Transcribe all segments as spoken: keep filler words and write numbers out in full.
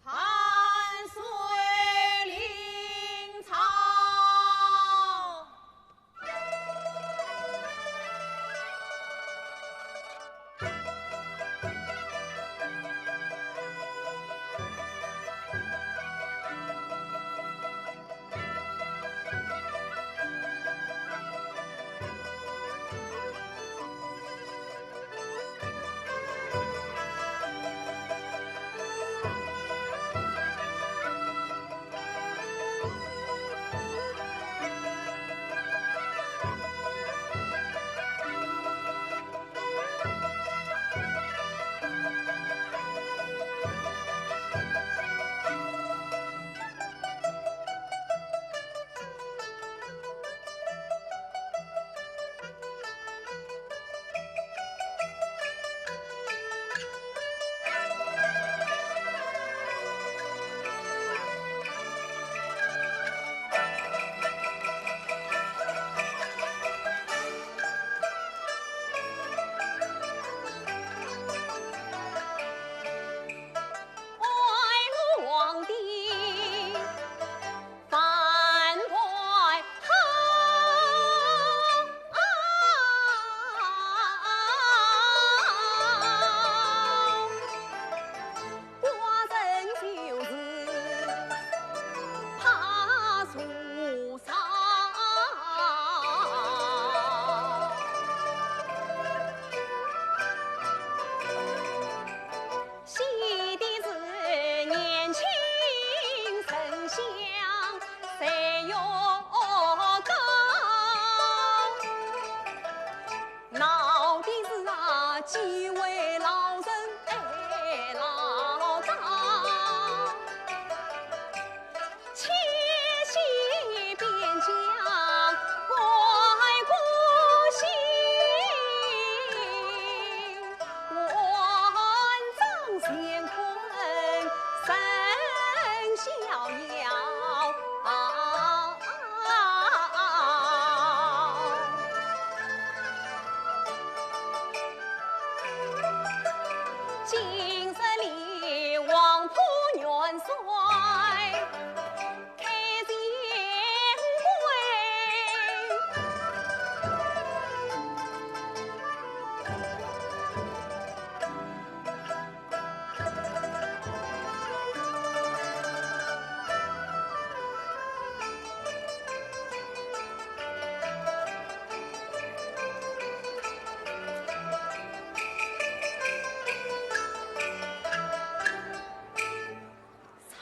万岁临朝。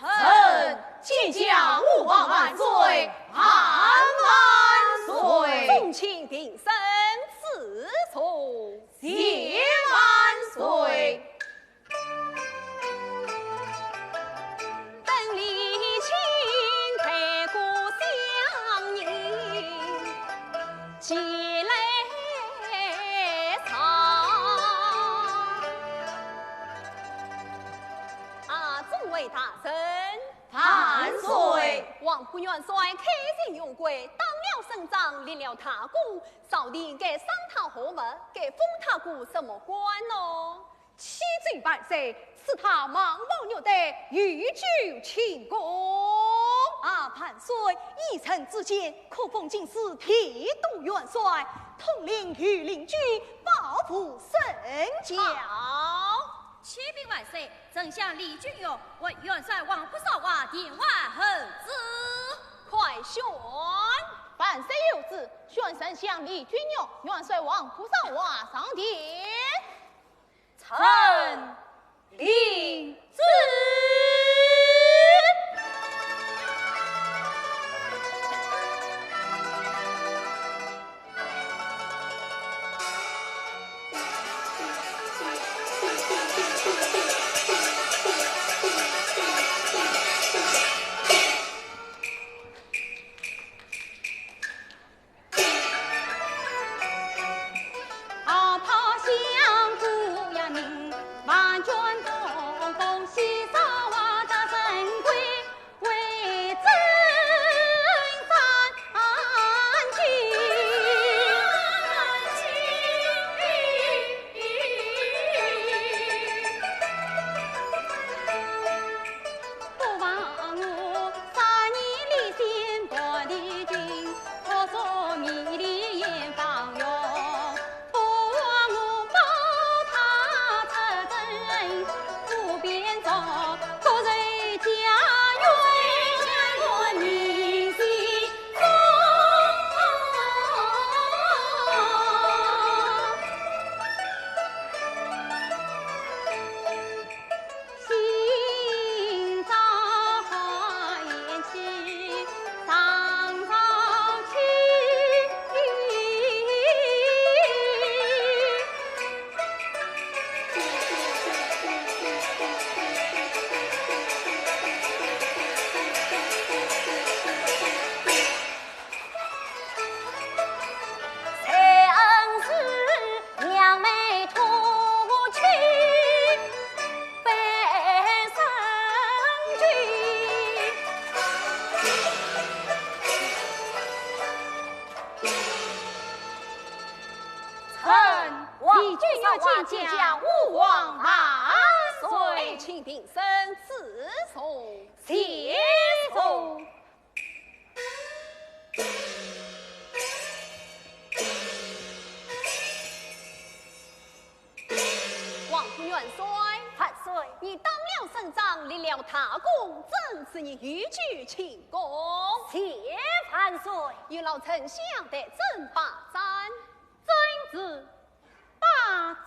臣见驾，吾皇万岁，万万岁！众卿定身自坐。谢万岁。啊，众位大臣。万岁。王国元帅开元荣归，当了省长，立了大功，朝廷该赏他何物，该封他个什么官呢？启奏万岁，赐他蟒袍玉带，以求庆功。啊，万岁，依臣之见，可封进士，提督元帅，统领御林军，保护圣驾。好，启禀万岁，丞相李君玉为元帅黄埔少华殿外候旨。快宣。万岁有旨，宣丞相李君玉，元帅黄埔少华上殿。 臣领旨。臣，王君玉见驾，吾皇万岁。请平身，赐座。谢座。 王府元帅。万岁。你当了省长，立了大功，朕赐你御酒庆功。谢万岁。有劳丞相代朕把盏。遵旨。 把盏。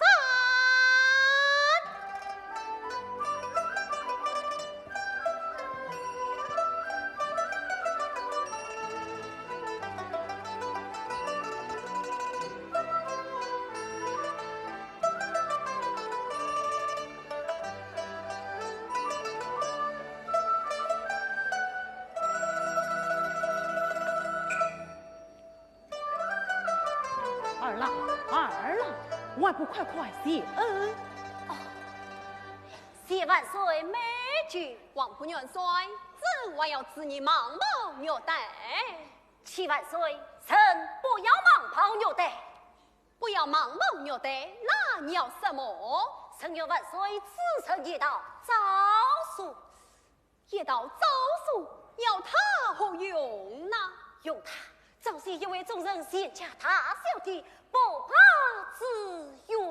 二郎，二郎，还不快快谢恩？哦，谢万岁美酒。王府元帅，朕还要赐你蟒袍玉带。启万岁，臣不要蟒袍玉带。不要蟒袍玉带，那你要什么？臣愿万岁赐臣一道诏书。 一道诏书要它何用呢？用它昭雪一位忠臣贤家大小的不报之冤。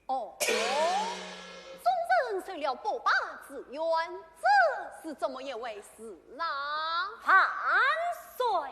哦，忠臣受了不报之冤，这是怎么一回事呢？万岁！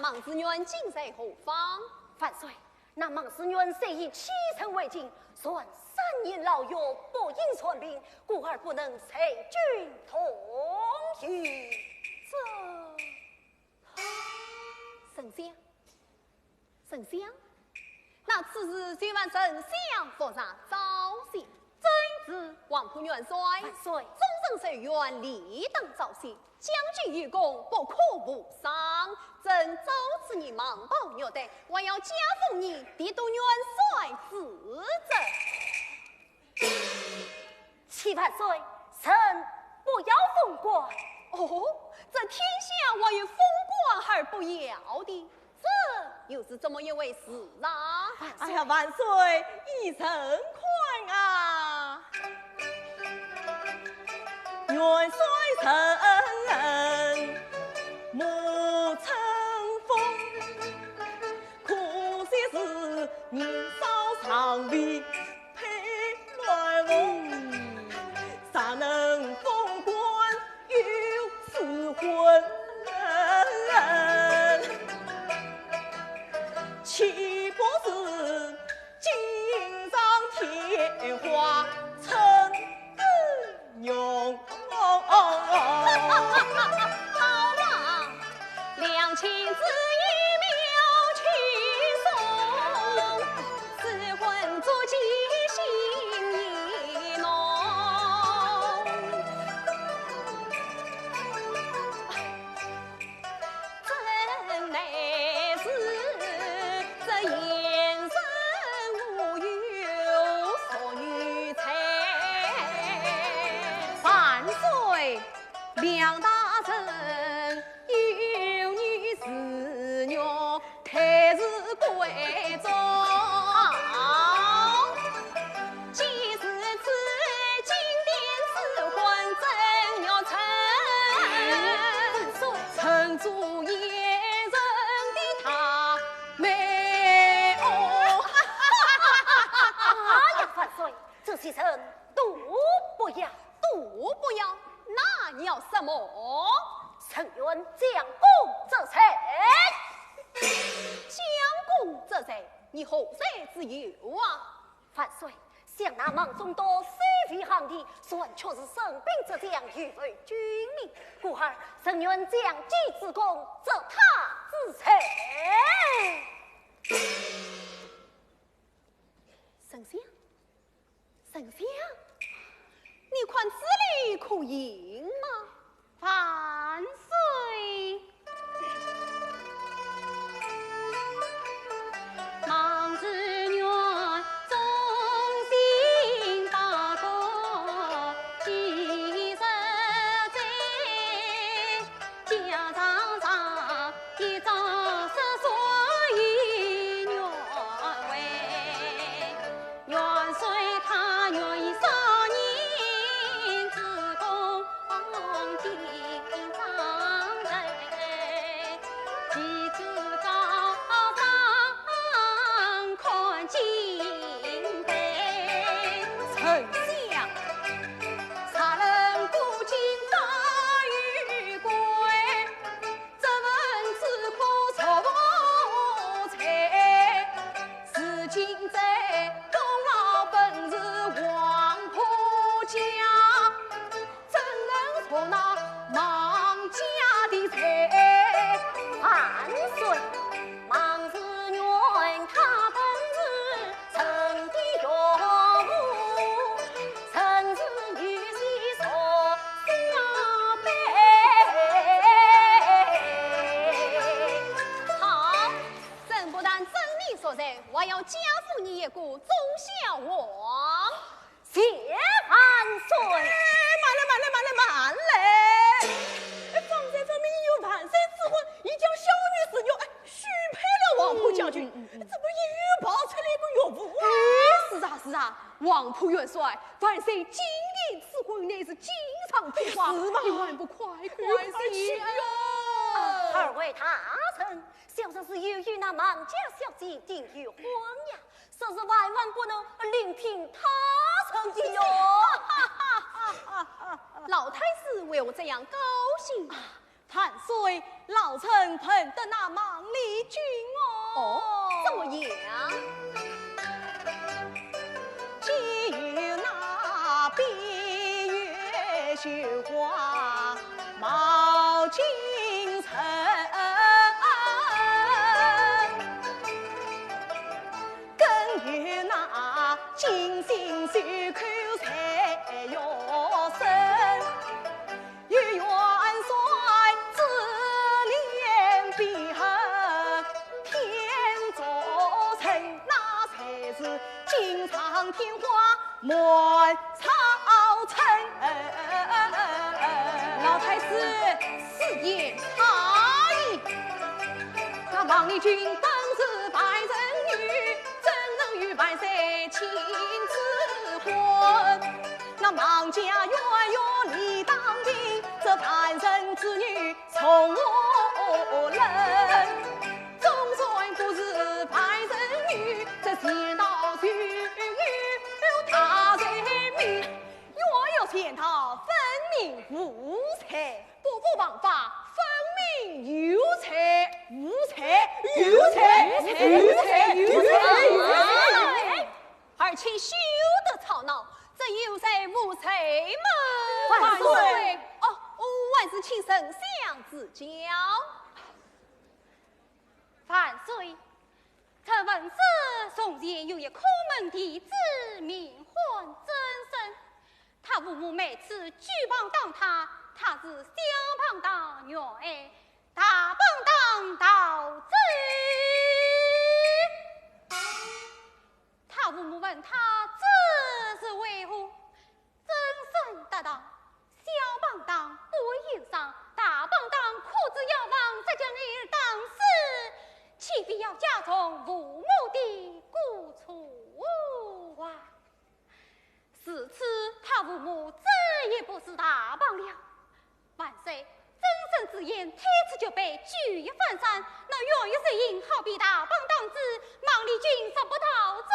孟士元今在何方？万岁，那孟士元虽已启程回京，但三年牢狱，不应全平，故而不能随军同行。这，丞相，丞相，那此事就烦丞相复查招贤。遵旨。皇甫元帅，万岁。众人受冤，理当招贤，将军有功，不可无赏。朕召赐你蟒袍玉带，还要加封你提督元帅之职。启万岁，臣不要封官。哦，这天下还有封官而不要的，这又是怎么一回事啊？哎呀，万岁，依朕看啊，元帅人称沐春风，可惜是年少尚未配乱红，尚能封官又失婚，岂不是锦上添花，春 容。好啊，两情之意妙趣浓，试婚足及心意浓。真乃是这贤人无有淑女才。万岁，梁大人有女是玉， 配是闺中。好，既是此，今天赐婚真玉成，成做贤人的大媒哦。哎呀，万岁，这些人都不要。都不要？那你要什么？ 臣愿将功折罪。将功折罪？你何罪之有啊？万岁，想那孟中都虽非汉帝，但却是神兵之将，又为君命，故而臣愿将计之功，折他之罪。丞相， 丞相，你看这里可应吗？万岁！孟士元忠心报国，几十载， 家常常一朝失所以原委，元帅他愿以少年之功，金章人，其子高上看金杯。丞相， 察人古今早有归，只问此科出何才？如今这功劳本是王婆家，怎能说那孟家的罪？万岁，孟士元他本是 臣的岳父，臣是女婿所下辈。好，朕不但准你入朝，还要加封你一个忠孝王。谢万岁。哎，慢来，慢来，慢来，慢来！哎，方才分明有万岁之婚，你将小女子玉，哎， 许配了王婆将军，嗯，嗯，嗯，嗯。这不又爆出来一个岳父啊？哎，是啊，是啊，王婆元帅，万岁今天赐婚乃是锦上添花，哎，是吗？你还不快快谢恩？快去呀！二位大人，小侄是有与那孟家小姐订有婚约，实是万万不能另聘他人的哟。老太师为何这样高兴？万岁，老臣碰得那孟丽君哦。哦，怎么样？既有那闭月羞花冒金城，更有那金星随口在月升。 与元帅珠联璧合，天作证，那才是锦上添花满朝春。老太师，此言差矣。那孟丽君本是凡人女，怎能与万岁亲赐婚？ 那孟家冤冤理当平，这凡人之女从何论？纵然不是凡人女，这世道就有大罪名。冤冤相报分明无罪，不负王法分明有罪，无罪，有罪，有罪，有罪，有罪。 儿臣休得吵闹，这有罪无罪嘛？万岁！哦，我还是请丞相指教。万岁，臣闻说从前有一孔门弟子名唤曾参，他父母每次举棒打他，他是小棒打元爱，大棒打倒追。 他父母问他这是为何，曾参答道：小棒打不会有伤，大棒打可致腰伤，再将女儿打死，岂非要加重父母的过错啊？自此他父母再也不使大棒了。 万岁，曾参之言，推辞就被举一反三，那冤冤之行好比大棒打子，孟丽君若不逃走，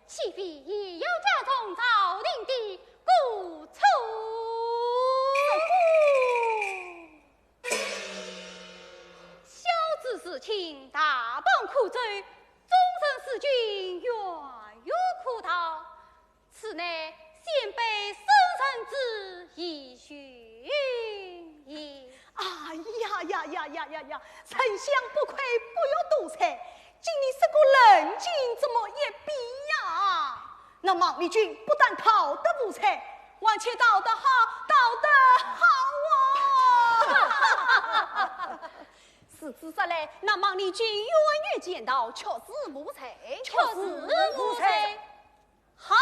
岂非也要加重朝廷的过错？小子自轻，大棒可追，终身事君，冤冤可逃。 此乃先辈圣人之遗训也。哎呀呀呀呀呀呀！丞相不愧不学多才，竟然识个冷静这么一比呀！那孟丽君不但逃得无罪，还且逃得好，逃得好啊！如此说来，那孟丽君冤冤相报，确实无罪，确实无罪。 好，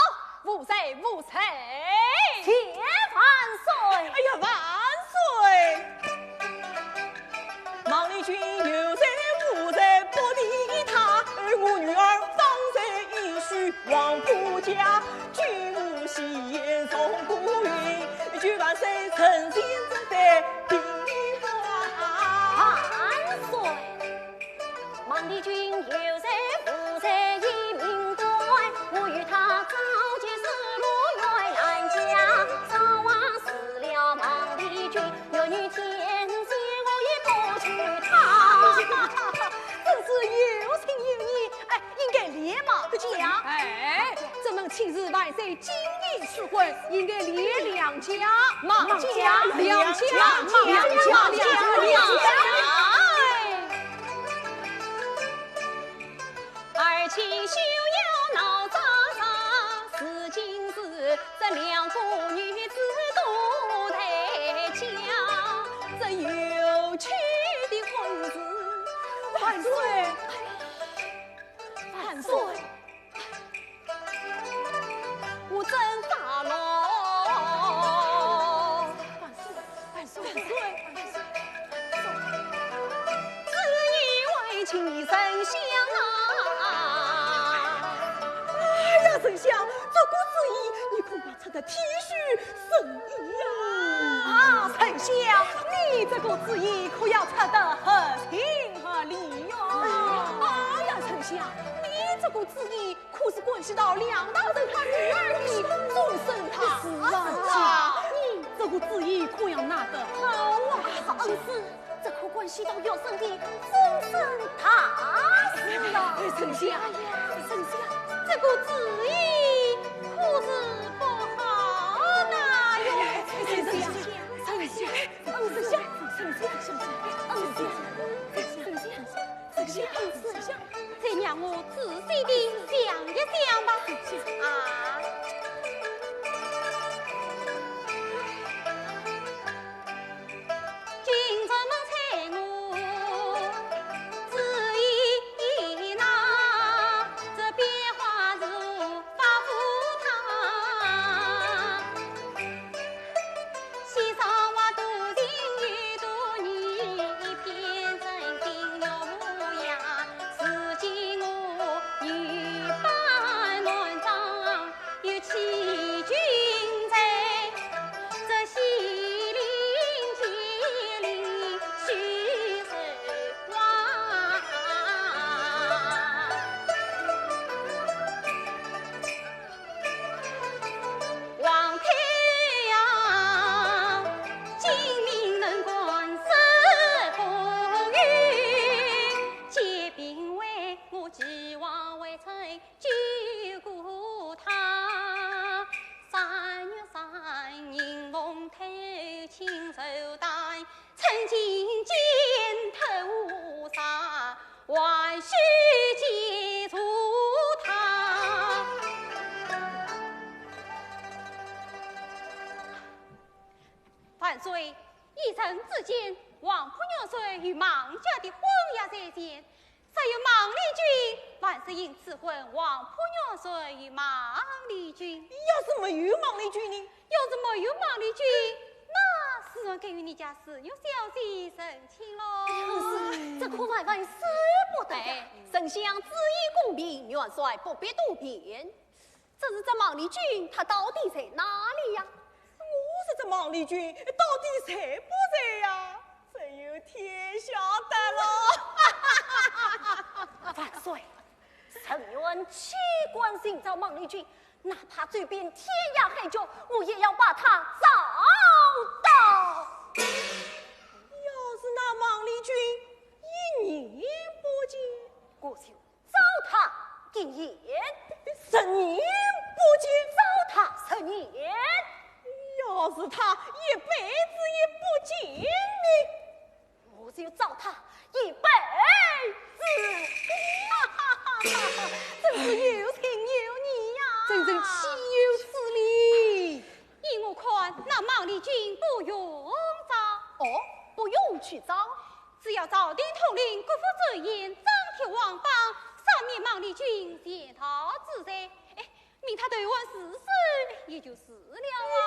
无罪，无罪。谢万岁。哎呀，万岁！孟丽君有罪无罪不提她，而我女儿方才已许王婆家，举无戏言从不云，求万岁成全这对平花。万岁！ 孟丽君有罪无罪已明断，我与她早就是路远难家，早忘事了孟丽君，有女天仙我也不娶她。真是有情有义，哎，应该立马的讲。哎，这门亲事万岁 今日赐婚，应该立两家，孟家、梁家、孟家、梁家、梁家。哎。而且休要闹喳喳，如今是这两个女子都在家，这有趣的婚事。万岁！万岁！ 我真发怒。万岁，万岁，万岁，万岁！旨意未尽，丞相啊！哎呀，丞相，这个旨意你恐怕出得天书神意呀！啊，丞相，你这个旨意可要出得合情合理哟。哎呀，丞相，你这个旨意 可是关系到梁大人他女儿的终身大事啊！是啊，是啊。你这这个主意可要拿得好啊！恩师，这可关系到学生的终身大事啊！丞相，丞相，这个主意可是不好拿哟！丞相，丞相，恩师，丞相，丞相，恩师，丞相，丞相，恩师。 再让我仔细地想一想吧。啊。万岁，依臣之见，王仆元帅与孟家的婚约在前，只有孟丽君，万岁应赐婚王仆元帅与孟丽君。要是没有孟丽君呢？要是没有孟丽君，那自然该与你家紫玉小姐成亲喽。恩师，这可万万使不得呀！哎。丞相旨意公明，元帅不必多辩。 只是这孟丽君她到底在哪里呀？我说这孟丽君到底在不在呀？只有天晓得了。万岁，臣愿弃官寻找孟丽君，哪怕走遍天涯海角，我也要把她找到。要是那孟丽君一年不见，我就 找她一年。十年不见，找她十年。要是她一辈子也不见呢？我就找她一辈子。哈哈哈哈，真是有情有义呀！真正岂有此理！依我看，那孟丽君不用找。哦，不用去找？ 只要朝廷统领，国府周延，张贴皇榜，赦免孟丽君潜逃之罪。哎，命她投案自首，也就是了啊。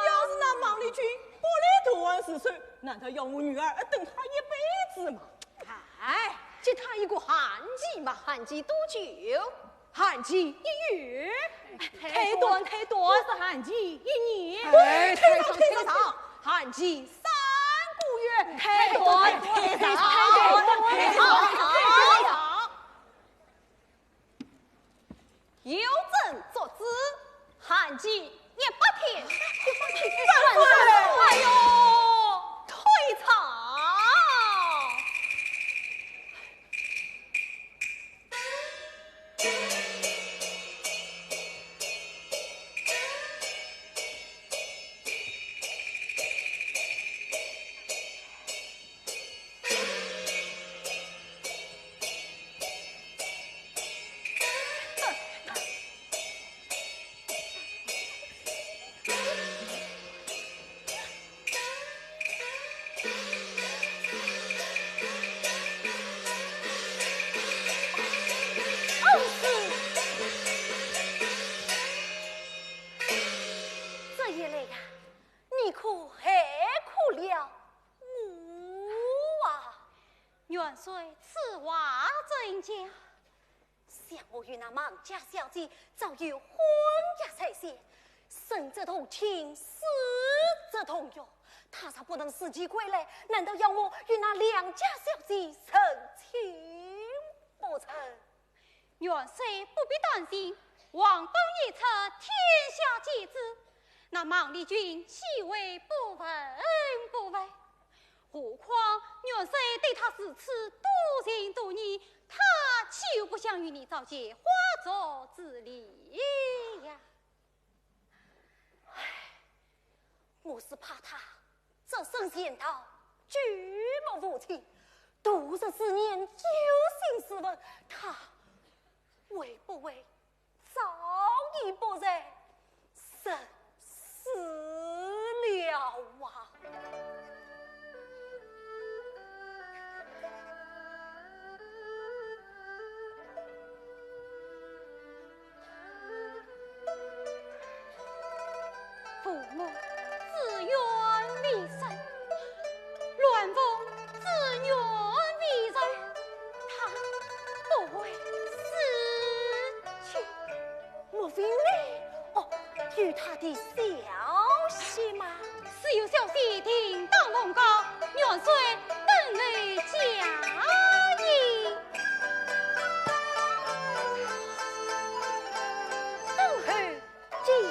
要是那孟丽君不来投案自首，难道要我女儿等她一辈子吗？哎，给她一个限期嘛。限期多久？ 限期一月。太短，太短。我说限期一年。哎，太长，太长。限期三个月。太短，太长，太长，太长。有朕作主，限期一百天。一百天。哎呦，忒长。 恩师，这一来呀，你可害苦了我啊！元帅，此话怎讲？ 想我与那孟家小姐早有婚约在先，生则同亲，死则同穴。她若不能如期归来，难道要我与那梁家小姐成亲不成？元帅不必担心，皇榜一出，天下皆知。那孟丽君岂会不闻不问？何况元帅对她如此多情多义，她岂又不想与你早结花烛之礼呀？唉，我是怕她只身前逃，举目无亲，度日思念，忧心思问，她会不会 早已不在人世了啊。父母之冤未伸，乱凤之冤未酬，她不会死去。 莫非你，哦，有她的消息吗？自有消息，定当奉告，元帅等候佳音。等候佳音。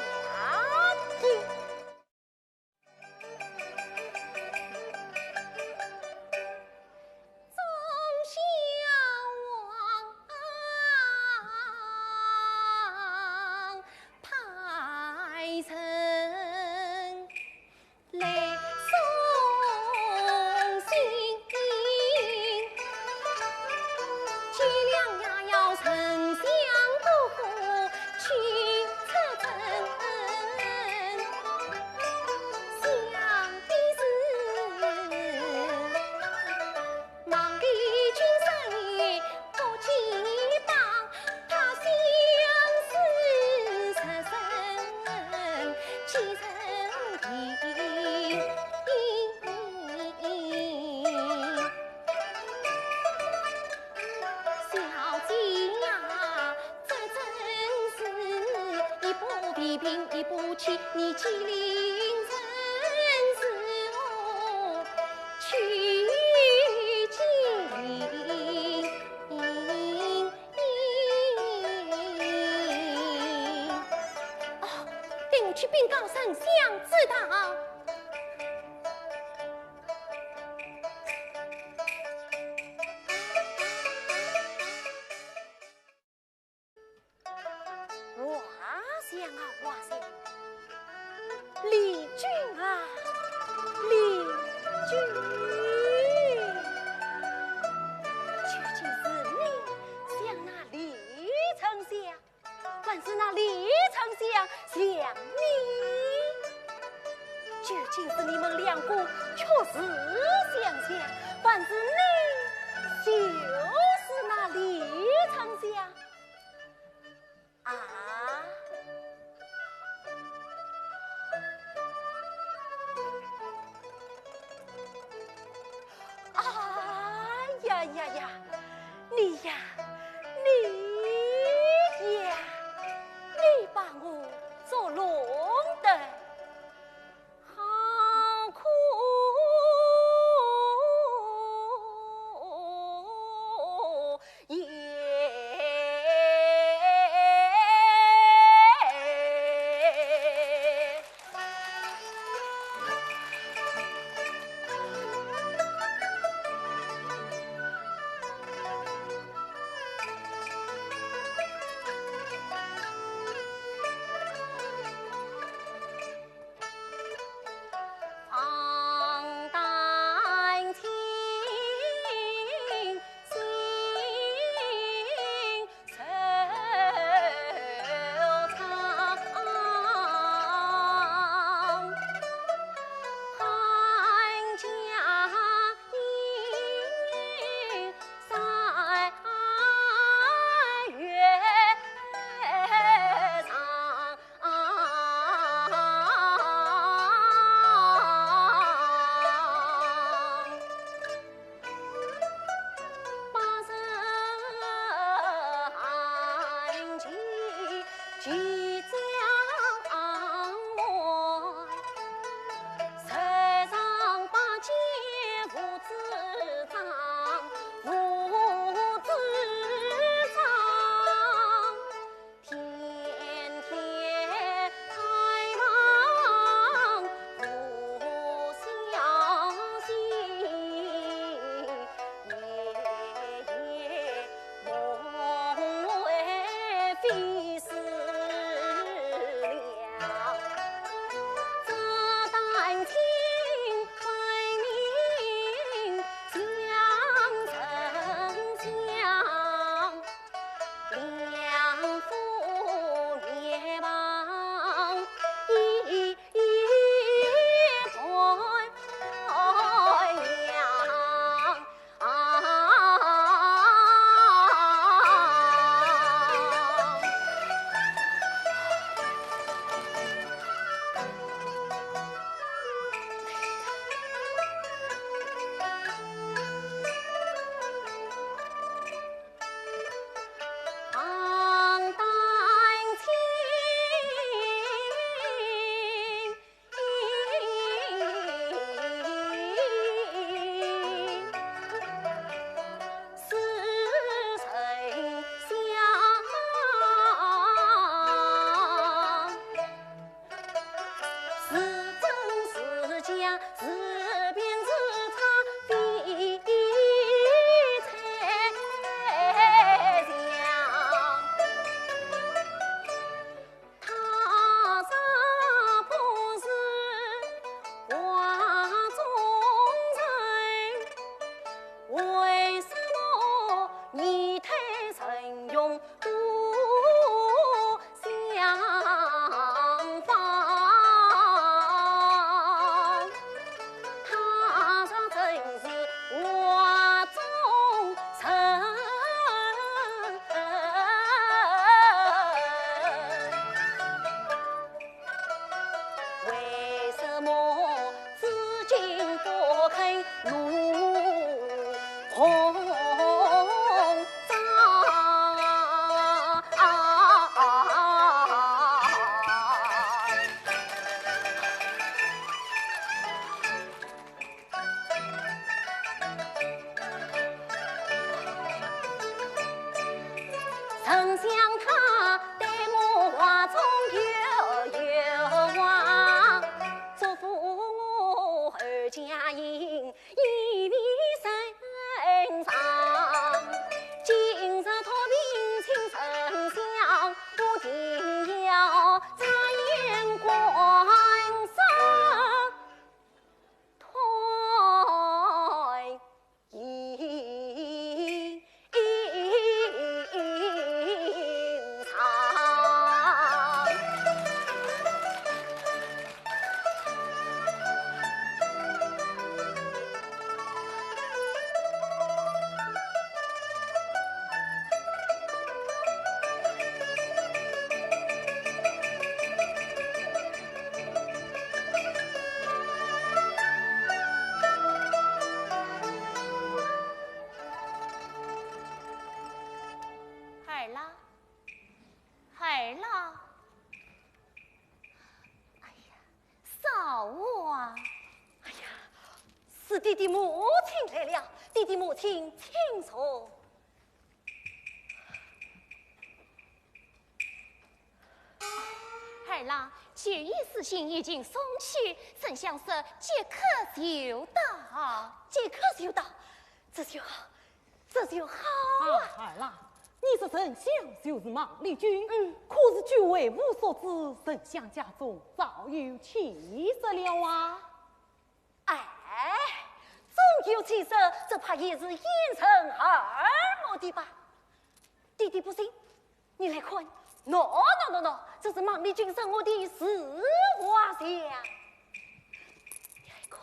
哦，待我去禀告丞相知道。 华相啊，华相，丽君啊，丽君，究竟是你想那李丞相，还是那李丞相想你？究竟是你们两个确实相像，还是你就是那李丞相？ 啊？哎呀呀呀，你呀，你呀，你把我捉弄得 好可怜。红掌。丞相他待我话中有有话，嘱咐我二家人一味身上。今日托命请丞相，我定要察言观色。 退一场。 儿啦，儿啦，哎呀，嫂啊！哎呀，是爹爹母亲来了，爹爹母亲请坐。 儿啦，酒宴事先已经送去，丞相说即刻就到。即刻就到，这就好，这就好啊！啊，儿啦，你说丞相就是孟丽君，嗯，可是据为父所知，丞相家中早有妻室了啊？ 哎，总有其事，只怕也是掩人耳目的吧？爹爹不信，你来看，喏，喏，喏，喏，这是孟丽君送我的自画像。你来看。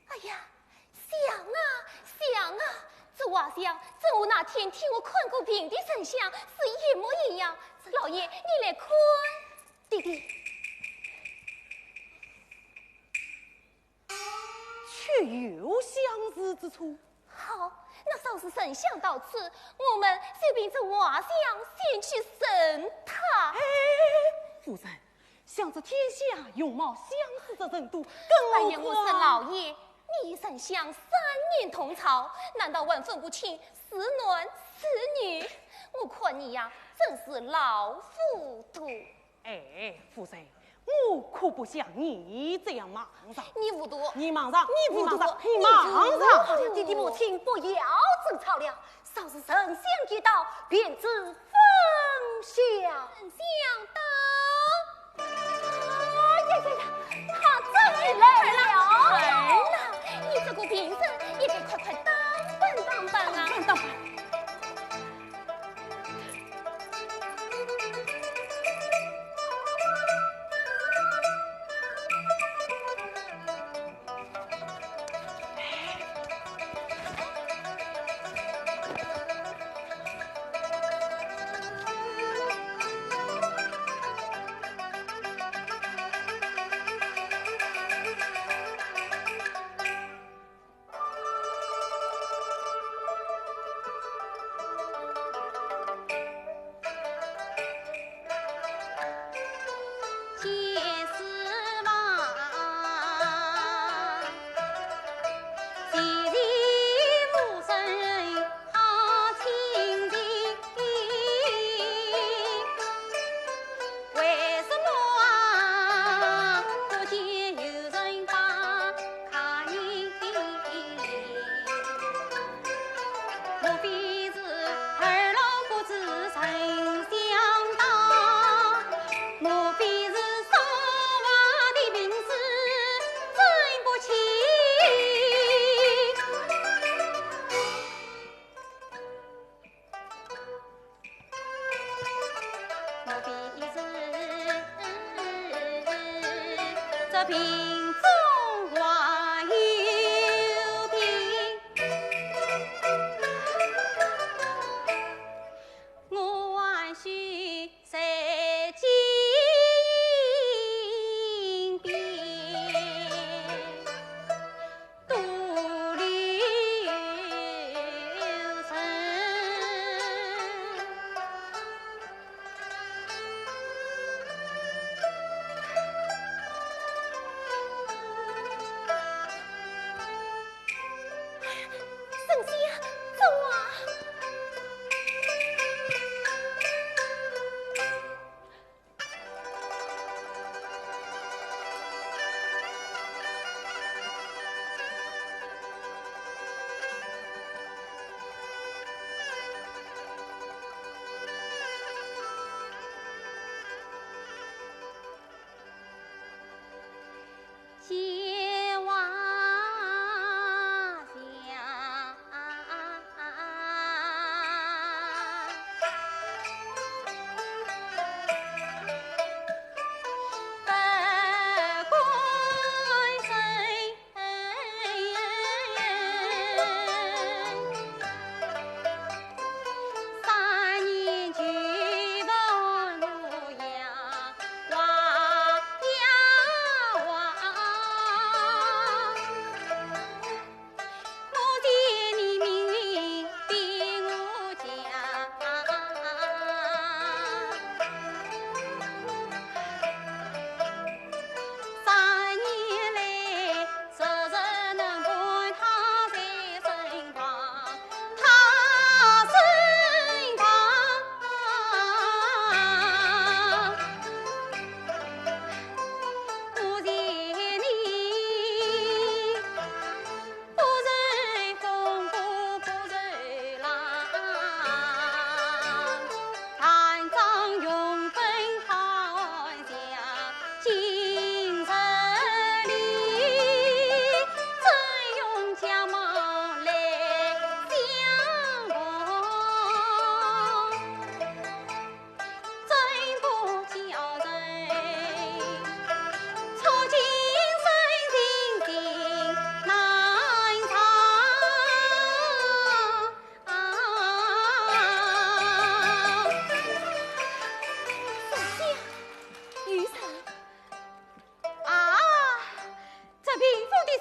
哎呀，像啊，像啊，这画像正和那天替我看过病的丞相是一模一样。老爷，你来看。爹爹。 确有相似之处。好，那稍时丞相到此，我们就凭这画像前去审他。哎，夫人，想这天下容貌相似之人多，更何况……哎呀，我说老爷，你与丞相三年同朝，难道还分不清是男是女？我看你呀，真是老糊涂。 哎，夫人，我可不像你这样莽撞。你糊涂，你莽撞，你糊涂，你莽撞，你莽撞。好了，爹爹母亲，不要争吵了，稍时丞相一到，便知分晓。丞相到。哎呀呀呀，他终于来了。来了，你这个病人，也该快快打扮打扮啊。打扮打扮。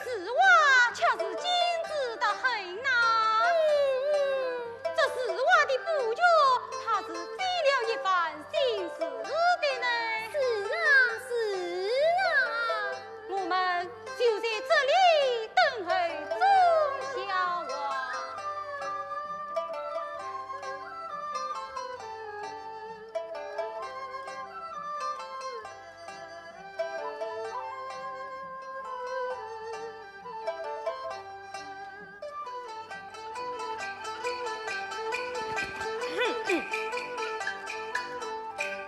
字画却是精致得很呐。这字画的布局，怕是费了一番心思的呢。是啊，是啊。我们就在这里等候钟小王。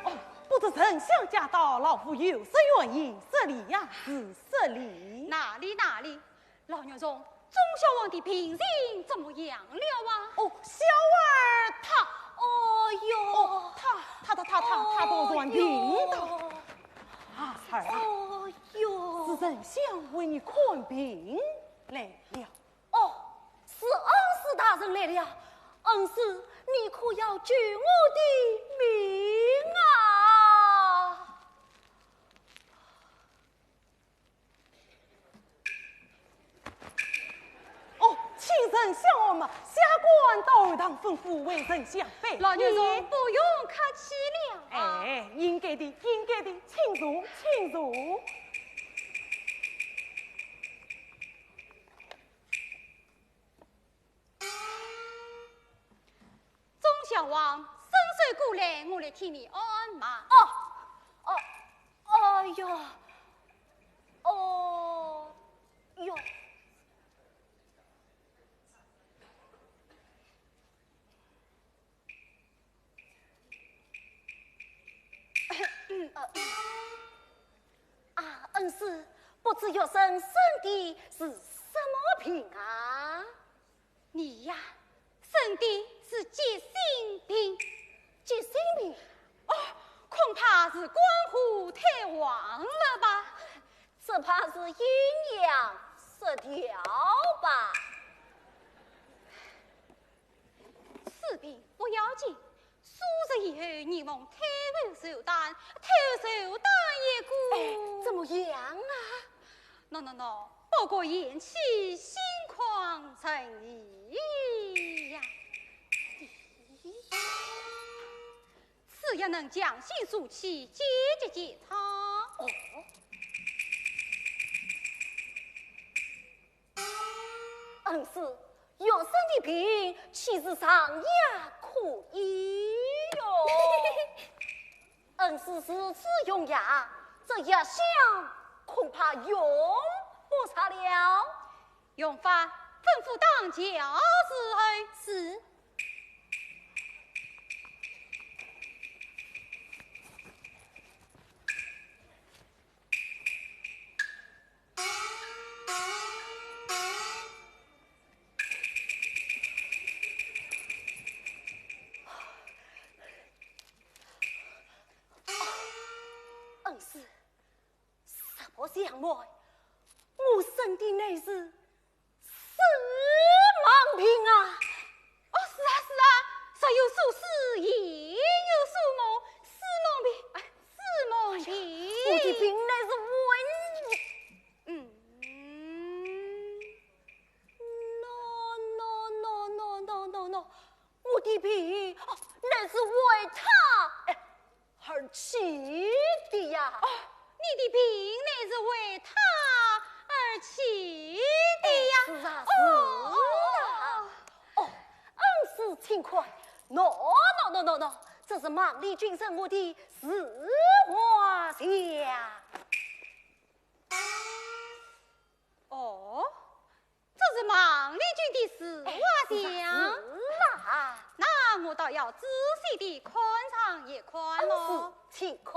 哦，不知丞相驾到，老夫有失远迎，失礼呀，是失礼。哪里哪里，老玉凤，钟小王的病情怎么样了啊？哦，小儿他，哦哟，哦，他他他他他他都染病的。哦哟啊，儿啊，哦哟，是丞相为你看病来了。哦，是恩师大人来了。恩师，你可要救我的命啊！哦，请丞相安歇，下官到后堂吩咐为丞相备老玉凤，宴。不用客气了啊。哎，应该的，应该的，请坐，请坐。钟小王，伸手过来，我来替你按脉。哦，哦，哦哟，哦哟。呃啊，恩师，不知学生身体是什么病啊？你呀，生的是急性病。急性病？哦，恐怕是肝火太旺了吧？只怕是阴阳失调吧？此病不要紧，数日以后，你望太后寿诞，太后寿诞一过。哎，怎么样啊？喏喏喏，不过延期，心旷神怡呀。此药能降心舒气，解急解差。哦，恩师，学生的病岂是上药可医哟？恩师如此用药，这药箱恐怕用不着了。用法吩咐当家侍候。是。恩师， 实不相瞒，我生的乃是视盲病啊！哦，是啊，是啊，日有所思，夜有所梦，视盲病，哎，视盲病。我的病乃是为……嗯， no no no no no no no，我的病，哦，乃是为他，哎，而起的呀。哦，你的病乃是为他而起的呀。是啊，哦是啊。哦，恩师请看，喏喏喏喏喏，这是孟丽君赠我的字画像。哦，这是孟丽君的字画像。哎，是啊，是啊。那我倒要仔细地看上一看恩喽师。请看。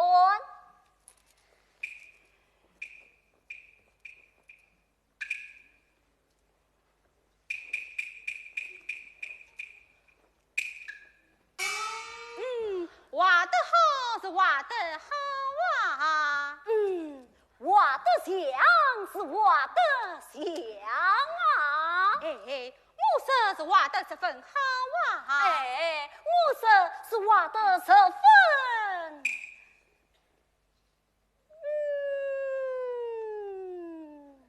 嗯，画得好是画得好啊。嗯，画得像是画得像啊。哎，我说是画得十分好啊。哎，我说是画得十分……嗯，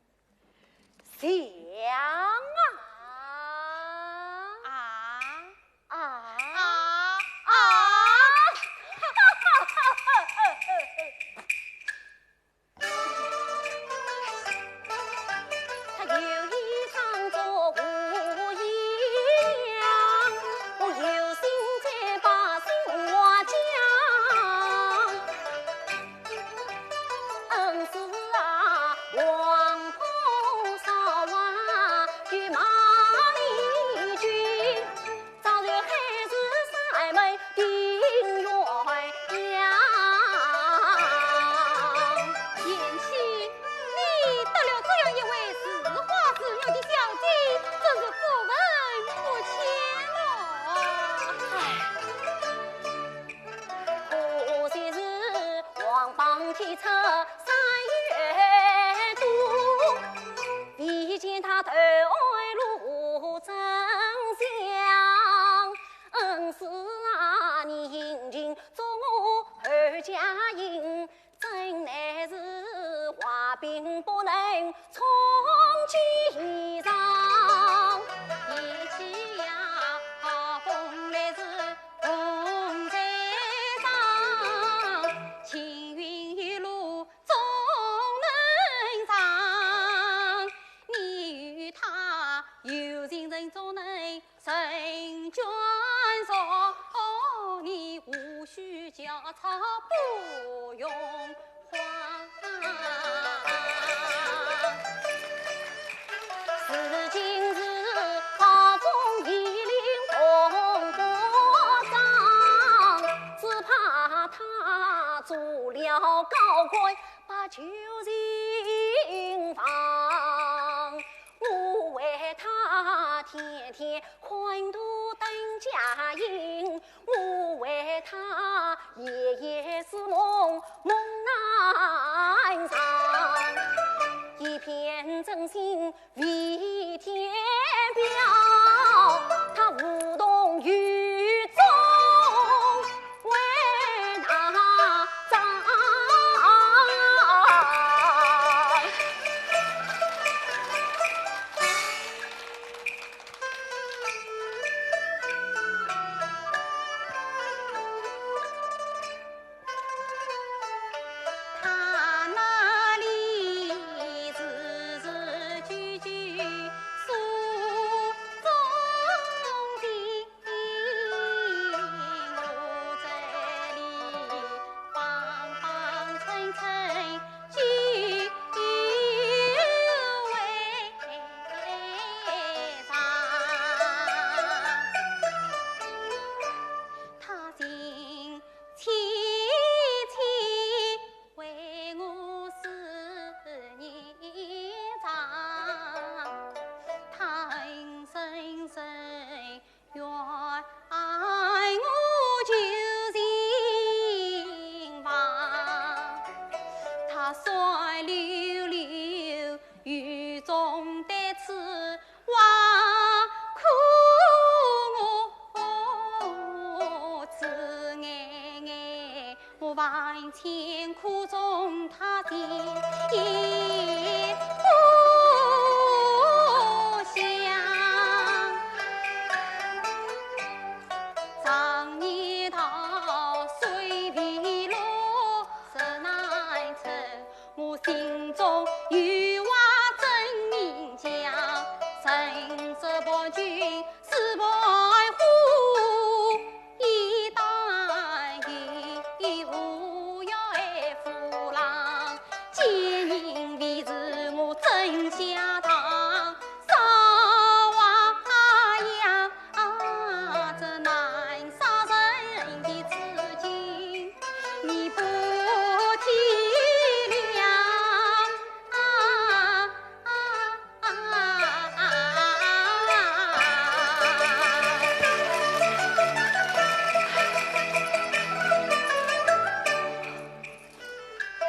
贤妻，你得了这样一位似花似玉的小姐，真是不问不见了。唉。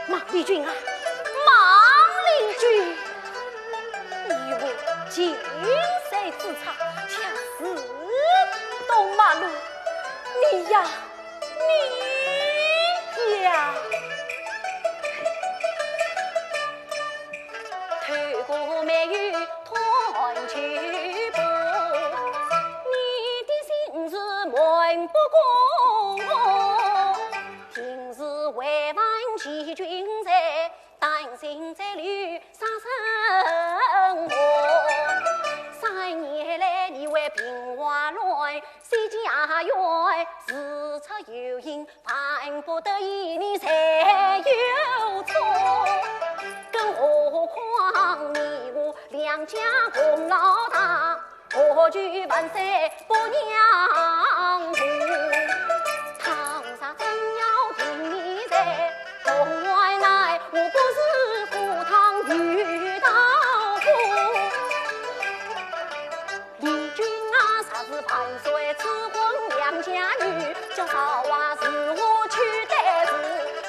孟丽君啊，孟丽君，你我近水之差，恰似东陌路，你呀，你呀。家功劳大，何惧万岁不让步？倘若真要定你罪，童儿乃我不是赴汤蹈火。 李君啊，若是万岁赐婚良家女，叫少华是我去得住。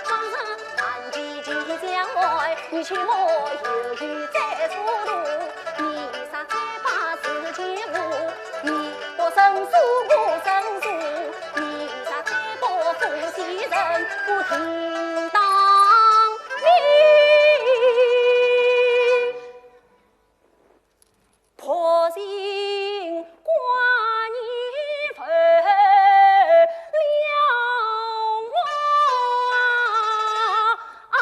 倘若难及其将来，你且莫犹豫再出路。你若再把事情误，你不胜诉我胜诉，你若再不负责任，不停当你 破镜挂女分了啊！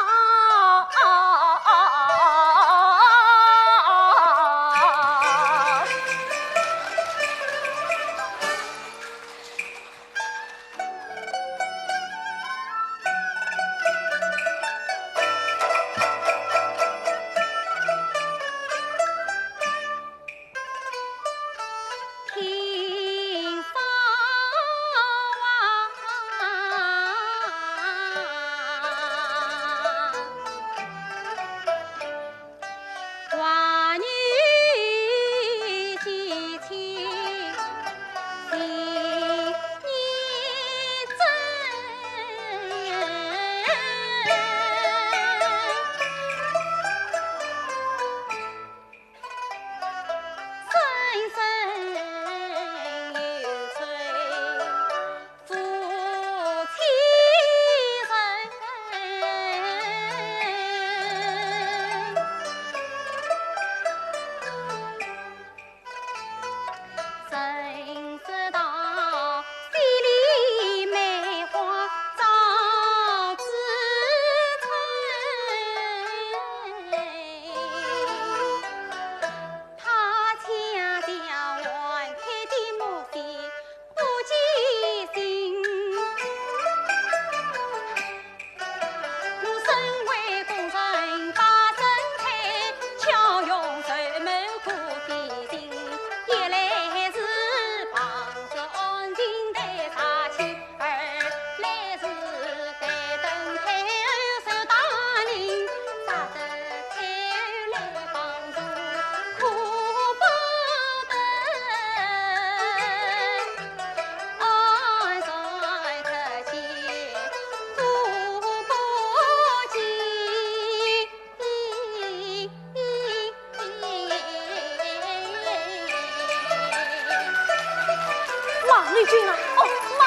孟丽君啊，哦，孟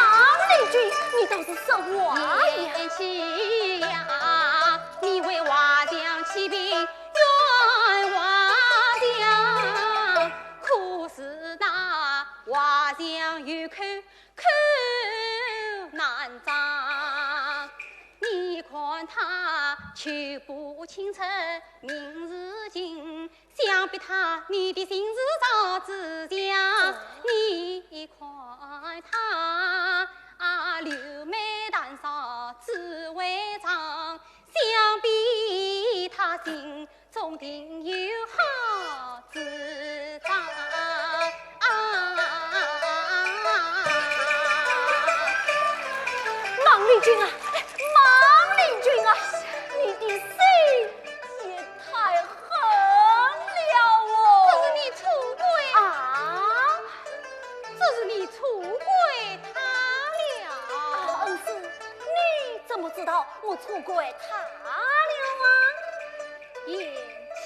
丽君，你倒是说话呀！贤妻呀，你为华强起兵，冤枉强，可是那华强有口，口难张。你看他久不请罪，名如今 想必他你的心事早知晓。你看他啊，柳眉淡扫紫微妆，想必他心中定有好主张。孟丽君啊，孟丽君啊，你的心也 太狠了哦！这是你错怪啊？这是你错怪他了。恩师，你怎么知道我错怪他了啊？贤妻，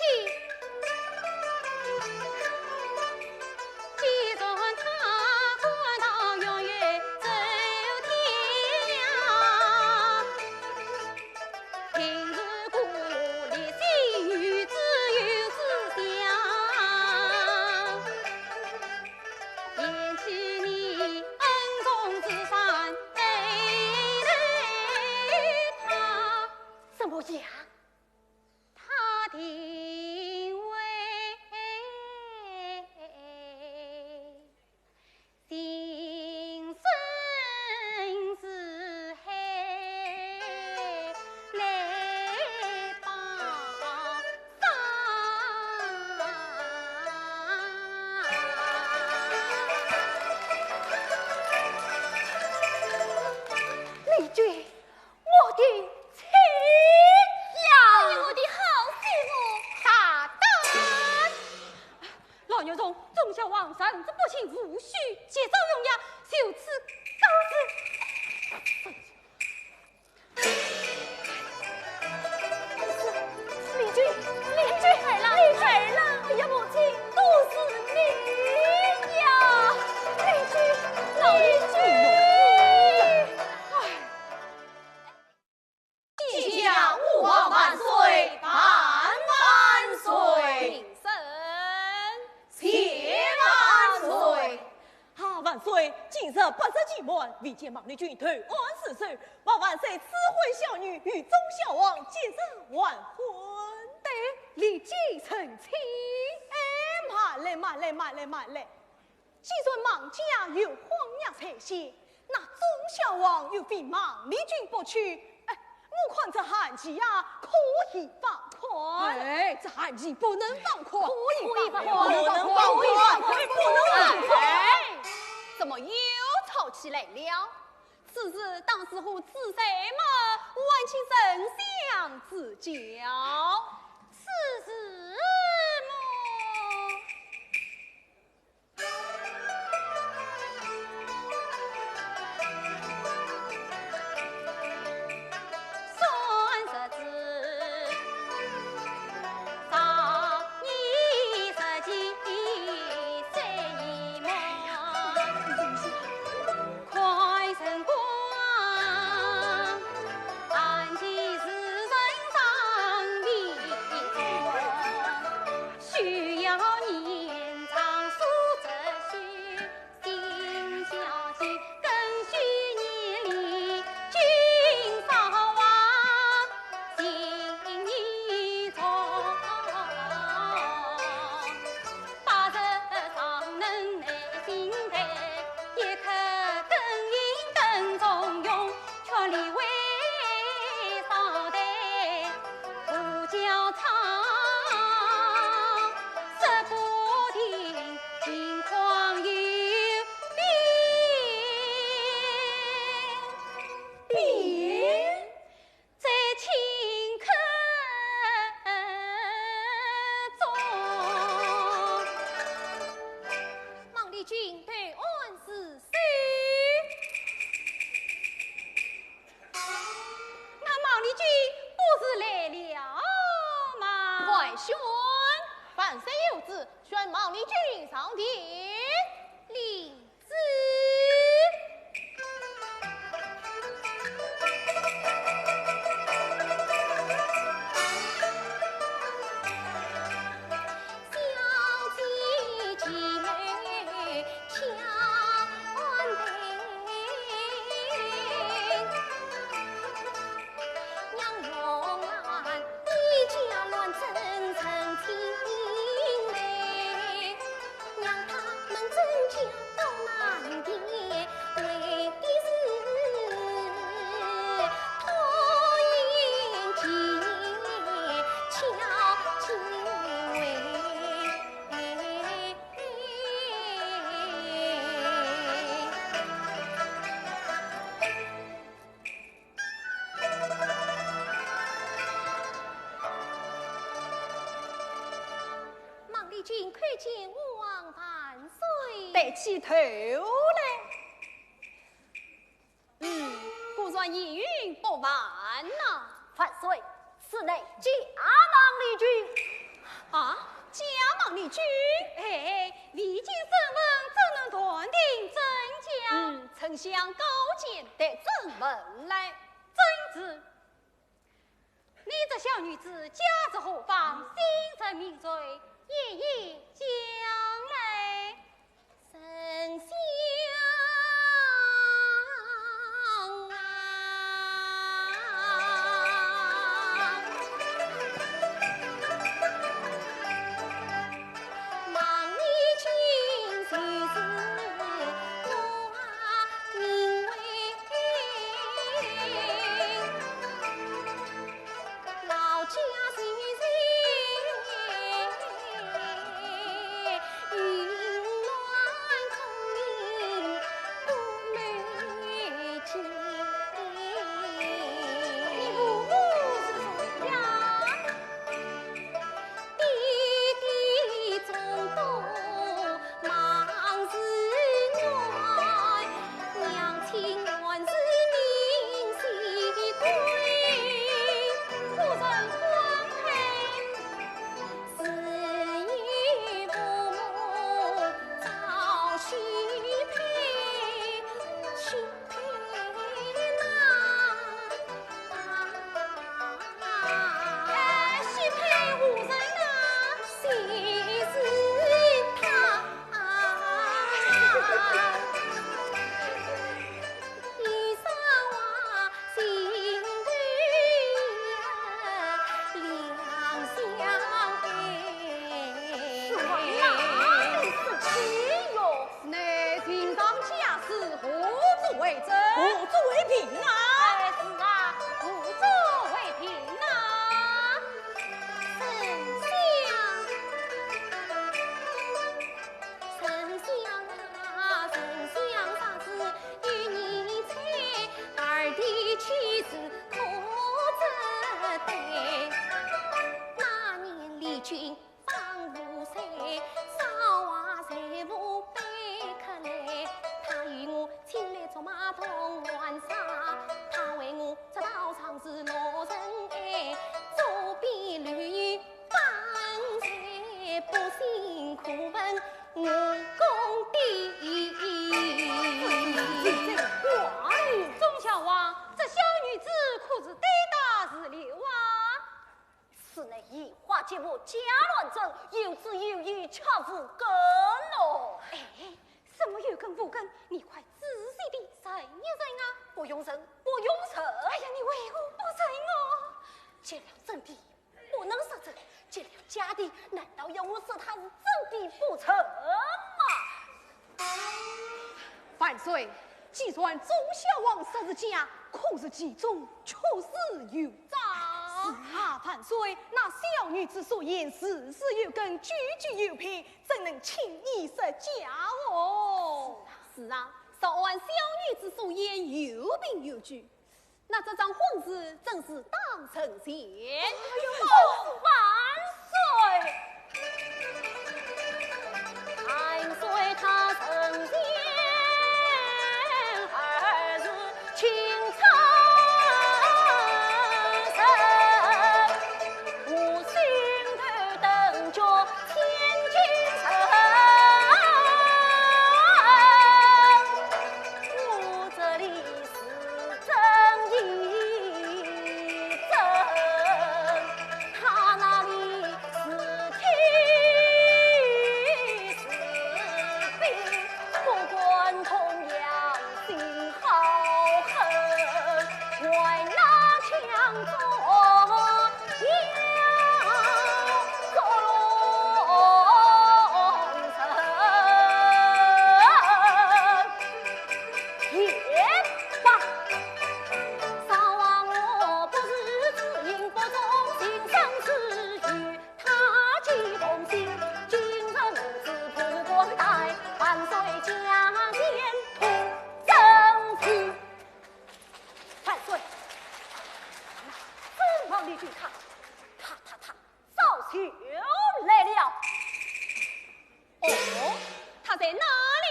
既然他官道远远走天涯，玉琮，忠孝王认之不亲，无需借招用呀，就此告辞。丽君，丽君，儿啦，丽君，儿啦！哎呀，母亲，都是你呀！丽君，丽君，哎。 吉祥，吾皇万岁，万万岁！平身。谢万岁！啊，万岁，今日百日期满，未见孟丽君投案自首，望万岁赐婚小女与忠孝王节日完婚。对，立即成亲。哎，慢来，慢来，慢来，慢来！ 既然孟家有婚约在先，那忠孝王又非孟丽君不娶，哎，我看这案期呀，可以放宽。哎，这案期不能放宽。可以放宽。不能放宽，不能放宽。哎，怎么又吵起来了？此事当时候子才嘛，还请丞相指教。此事么， 孟丽君投案自首。 那孟丽君不是来了吗？快宣！万岁有旨，宣孟丽君上殿。领旨。孟丽君叩见吾皇万岁。抬起头来。 嗯，果然意欲不凡呐。万岁，此乃假孟丽君。啊，假孟丽君？哎，未经审问，怎能断定真假？嗯，丞相高见。待朕问来。遵旨。 你这小女子家住何方？姓甚名谁？一一讲来。丞相啊。 老家是谁？无根哦。哎，什么有根无根？你快仔细地认一认啊！不用认，不用认。哎呀，你为何不认哦？见了真的不能说真，见了假的，难道要我说他是真的不成吗？万岁，既然忠孝王说是假，可是其中确实有诈。是啊，万岁，那小女子所言事事有根，句句有凭，怎能轻易说假哦？是啊，是啊，照按小女子所言有凭有据，那这桩婚事真是当成全。哎呦，万岁！万岁他成全，儿是情深深，我心头等着千金人。我这里是真亦真，他那里是虚是虚，不管同样心好恨，为那抢中要中人。 也罢。少王我不是知音不忠，心生之意，他既动心，今日母子不管待，万岁驾前不争气。万岁，那真王李俊他，他他他，早就来了。 哦，他在哪里？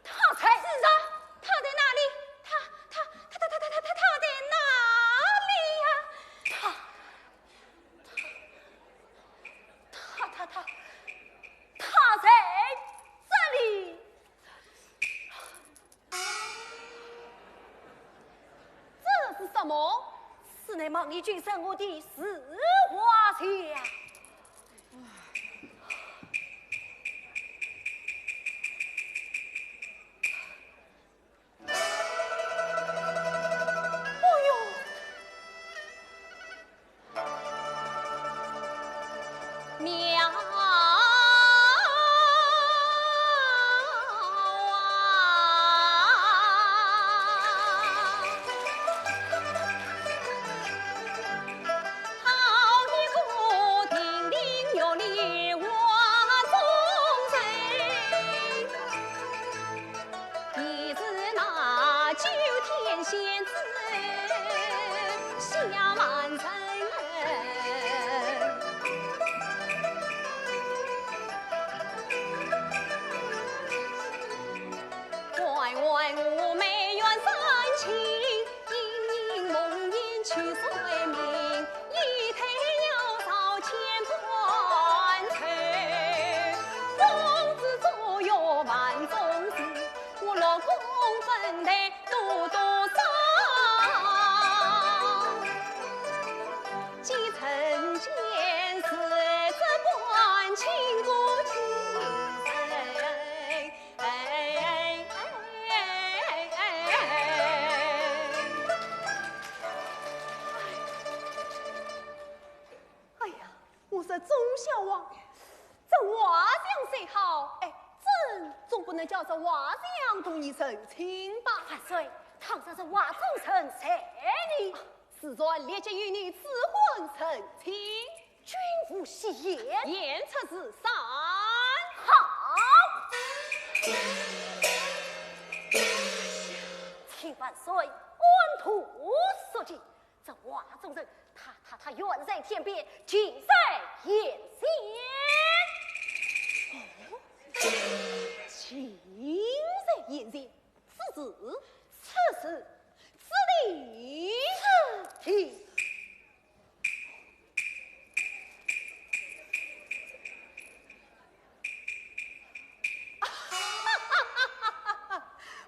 他在，是啊，他在哪里？他他他他他他他他在哪里呀？他他他他他在这里。 这是什么？是那孟丽君送我的字画像。哎呦！ 妙啊！好一个亭亭玉立画中人。 疑是那九天仙子下凡尘。万万寤寤寤寐愿成亲， 莺莺梦莺去睡眠，一胎要造千般愁。公子左右万种事，我老公分担多多少。几曾见是这般清苦情深。 哎哎哎哎哎哎！哎呀，我说忠孝王，这画像虽好，哎，朕总不能叫这画像同你成亲吧？万岁，倘若这画中人在呢？ 自然立即与你赐婚成亲。君无戏言。言出如山。好。请万岁安图速计，这画中人，他他他远在天边，近在眼前。哦，近在眼前，此时，此时，此地，此地。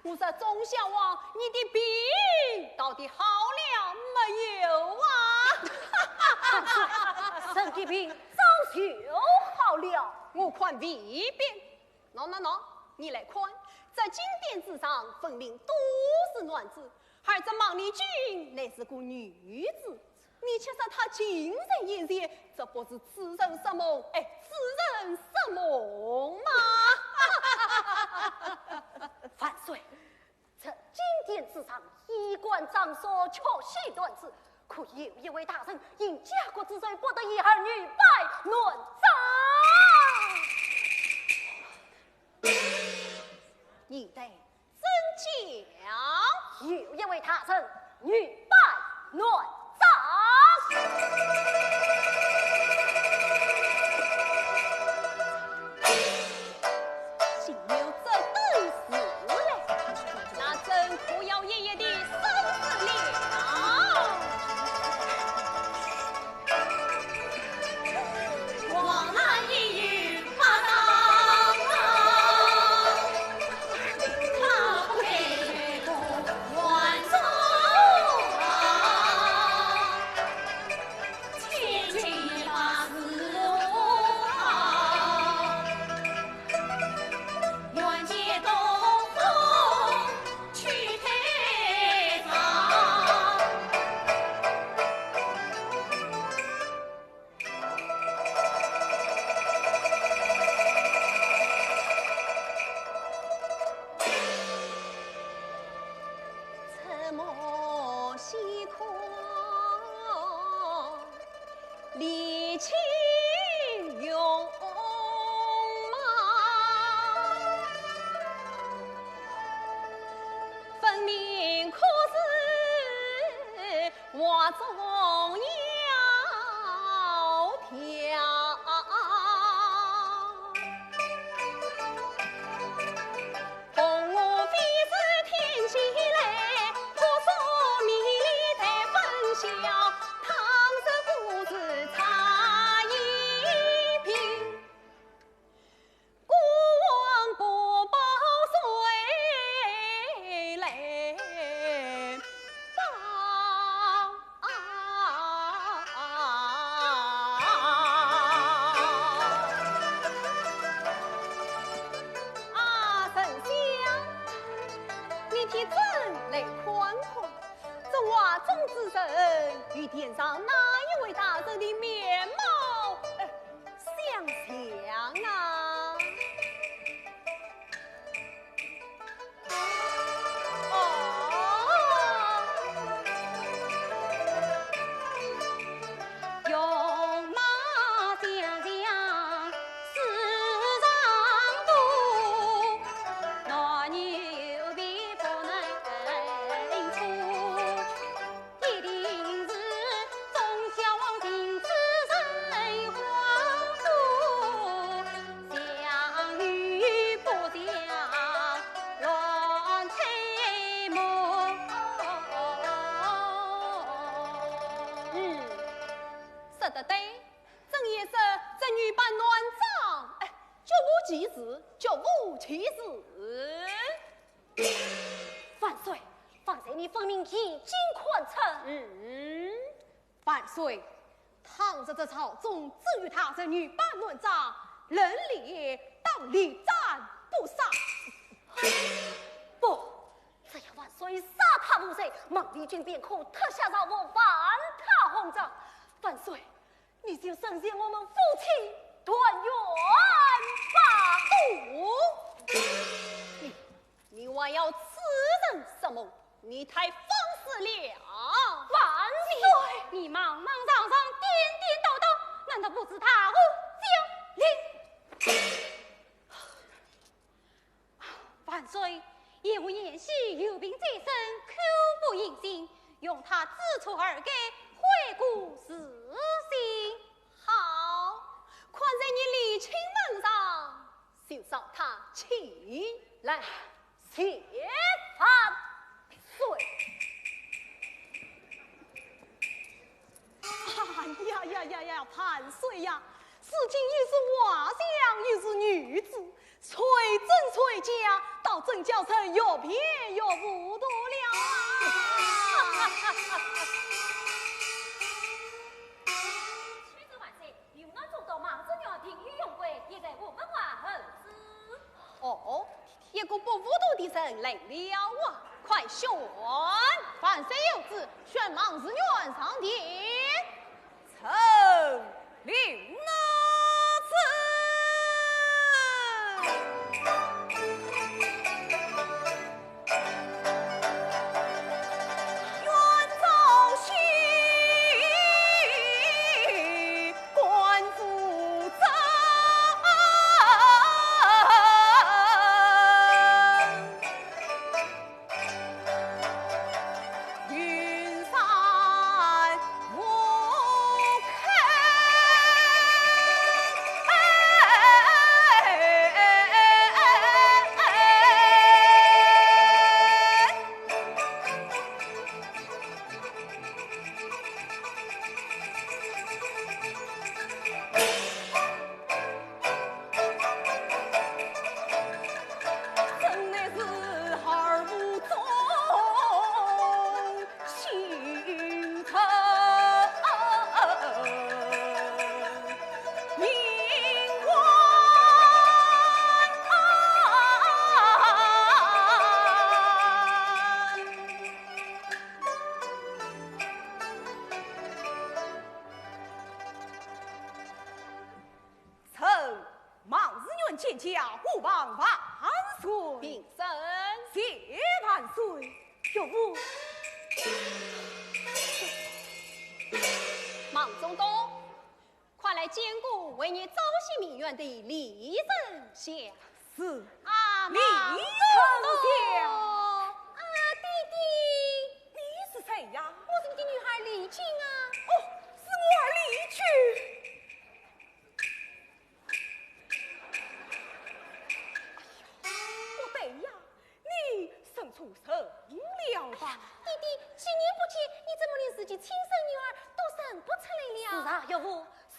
我说忠孝王，你的病到底好了没有啊？臣的病早就好了。我看未必喏喏喏，你来看，这金匾之上分明都是男子，而这孟丽君乃是个女子。你却说她竟然现形，这不是痴人说梦，哎，痴人说梦吗？万岁，这金匾之上衣冠章所，确系男子，可有一位大人因家国之罪，不得一二女扮男装？你待怎讲？有一位大人女扮男装。竟有这等事来，那朕可要一一地审视了。啊，丞相，你替朕来看看，这画中之人与殿上哪一位大人的面貌，呃，相像啊？嗯，说得对，朕也说这女扮男装，哎，绝无其事，绝无其事。万岁，方才你分明已经看穿。嗯，万岁，倘若这朝中真有她这女扮男装，朕理当立斩不杀。不，只要万岁杀她无罪，孟丽君便可脱下朝服，还她红妆。万岁，你就赦免我们夫妻团圆吧。不，你，你还要痴人说梦，你太放肆了。万岁！你莽莽撞撞，颠颠倒倒，难道不知大祸将临？ 万岁，贤王贤婿有病在身，口不应心，容他知错而改，悔过自新。好，看在你礼轻门上，就饶他起来。谢万岁。哎呀呀呀呀，万岁呀！如今又是画像，又是女子， 谁真谁假，倒真叫人越辩越糊涂了啊！启奏万岁，刘安中到孟子庙，定有用归，现在我们还候旨。哦，一个不糊涂的人来了啊！快宣！万岁有旨，宣孟士元上殿。臣领旨。臣孟士元见驾，吾望万岁。平身。谢万岁。岳父。孟中东，快来见过为你朝夕鸣冤的李丞相。是。啊，李丞相。孟中东。啊，爹爹。你是谁呀？我是你的女儿丽君啊。哦，是我儿丽君。 不对呀，你认错人了吧？爹爹，几年不见，你怎么连自己亲生女儿都认不出来了？是啊，岳父，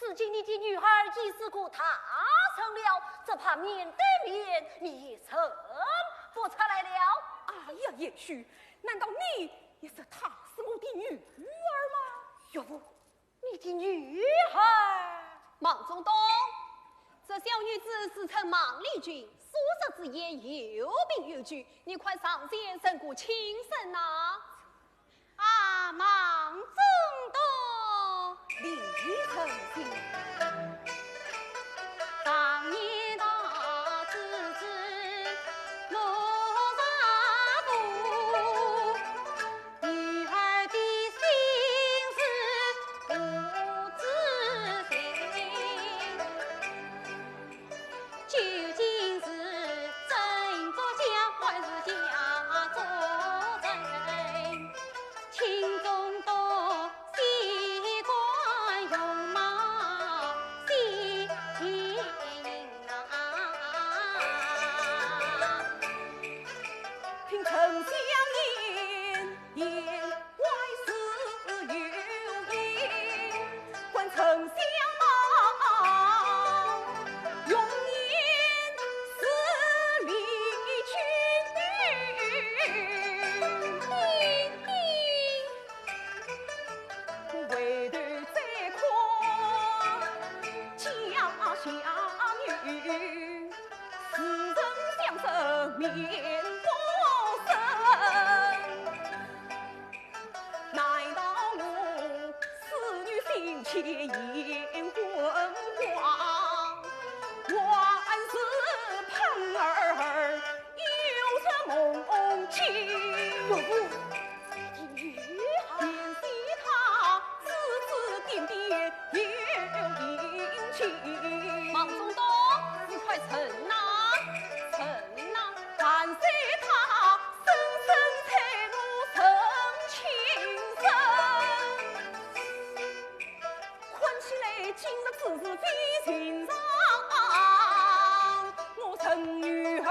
如今你的女儿已是个大人了，只怕面对面你也认不出来了。哎呀，贤婿，难道你也说她是我的女儿吗？岳父， 你的女儿？孟中东，这小女子自称孟丽君，素质之言有凭有据，你快上前认个亲生呐！啊，孟中东。李丞相。 听丞相言，言外自有因，观丞相容颜是李君。回头再看家下女， 似曾相识面不生。难道我思女心切眼昏花，还是碰儿有什梦境？ 念起她指指点点有隐情。孟中东，你快认呐，认呐！但见她声声催我成亲生。看起来今日之事非寻常，我陈女儿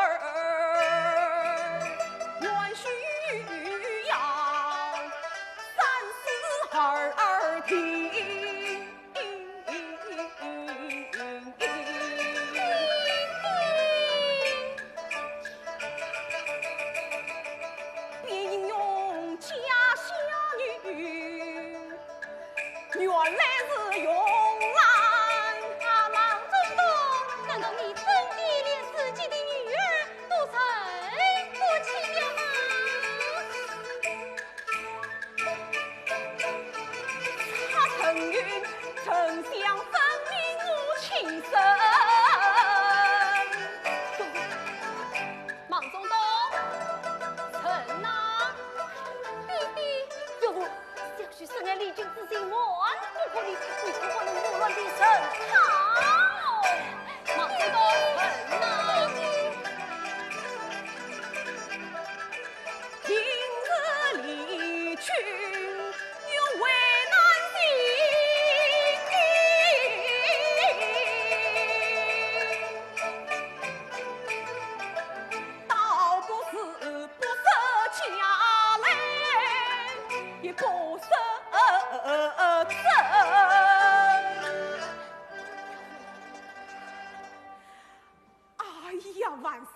原需要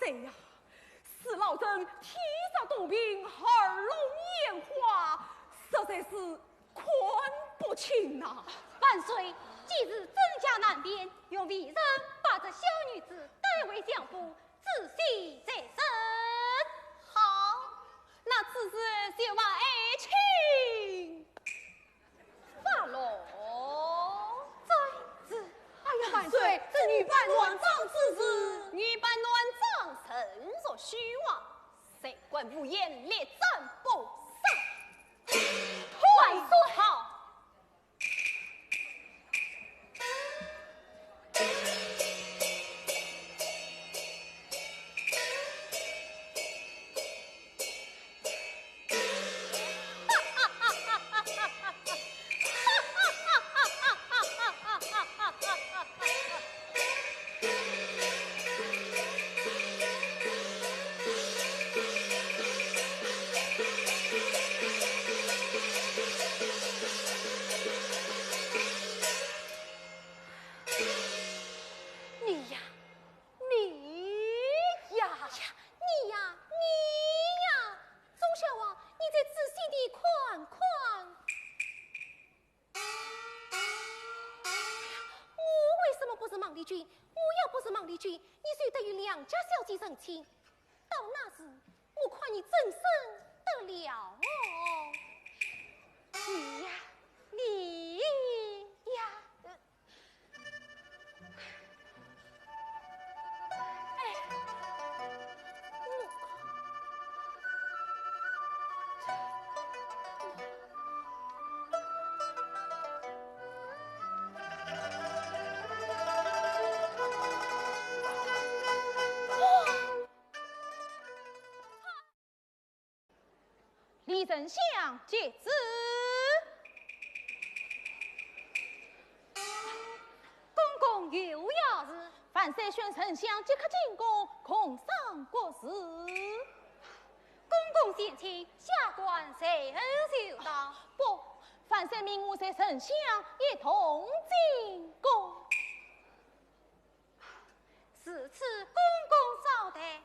哎呀，使老臣体弱多病，耳聋眼花，实在是看不清呐。万岁，既是真假难辨，容微臣把这小女子带回相府，仔细再审。好，那此事就望爱卿发落。遵旨。哎呀，万岁，这女扮男装之事，女扮男装，纯属虚妄，谁敢胡言，立斩不赦。万岁！好。你呀，你呀！呀，你呀，你呀！忠孝王，你再仔细地看看。我为什么不是孟丽君？我要不是孟丽君，你谁得与良家小姐成亲？到那时，我看你怎生得了哦？你呀，你呀！呃，哎，我 李丞相接旨。公公有要事。万岁宣丞相即刻进宫，共商国事。公公前请，下官随后就到。不，万岁命我随丞相一同进宫。如此，公公稍待。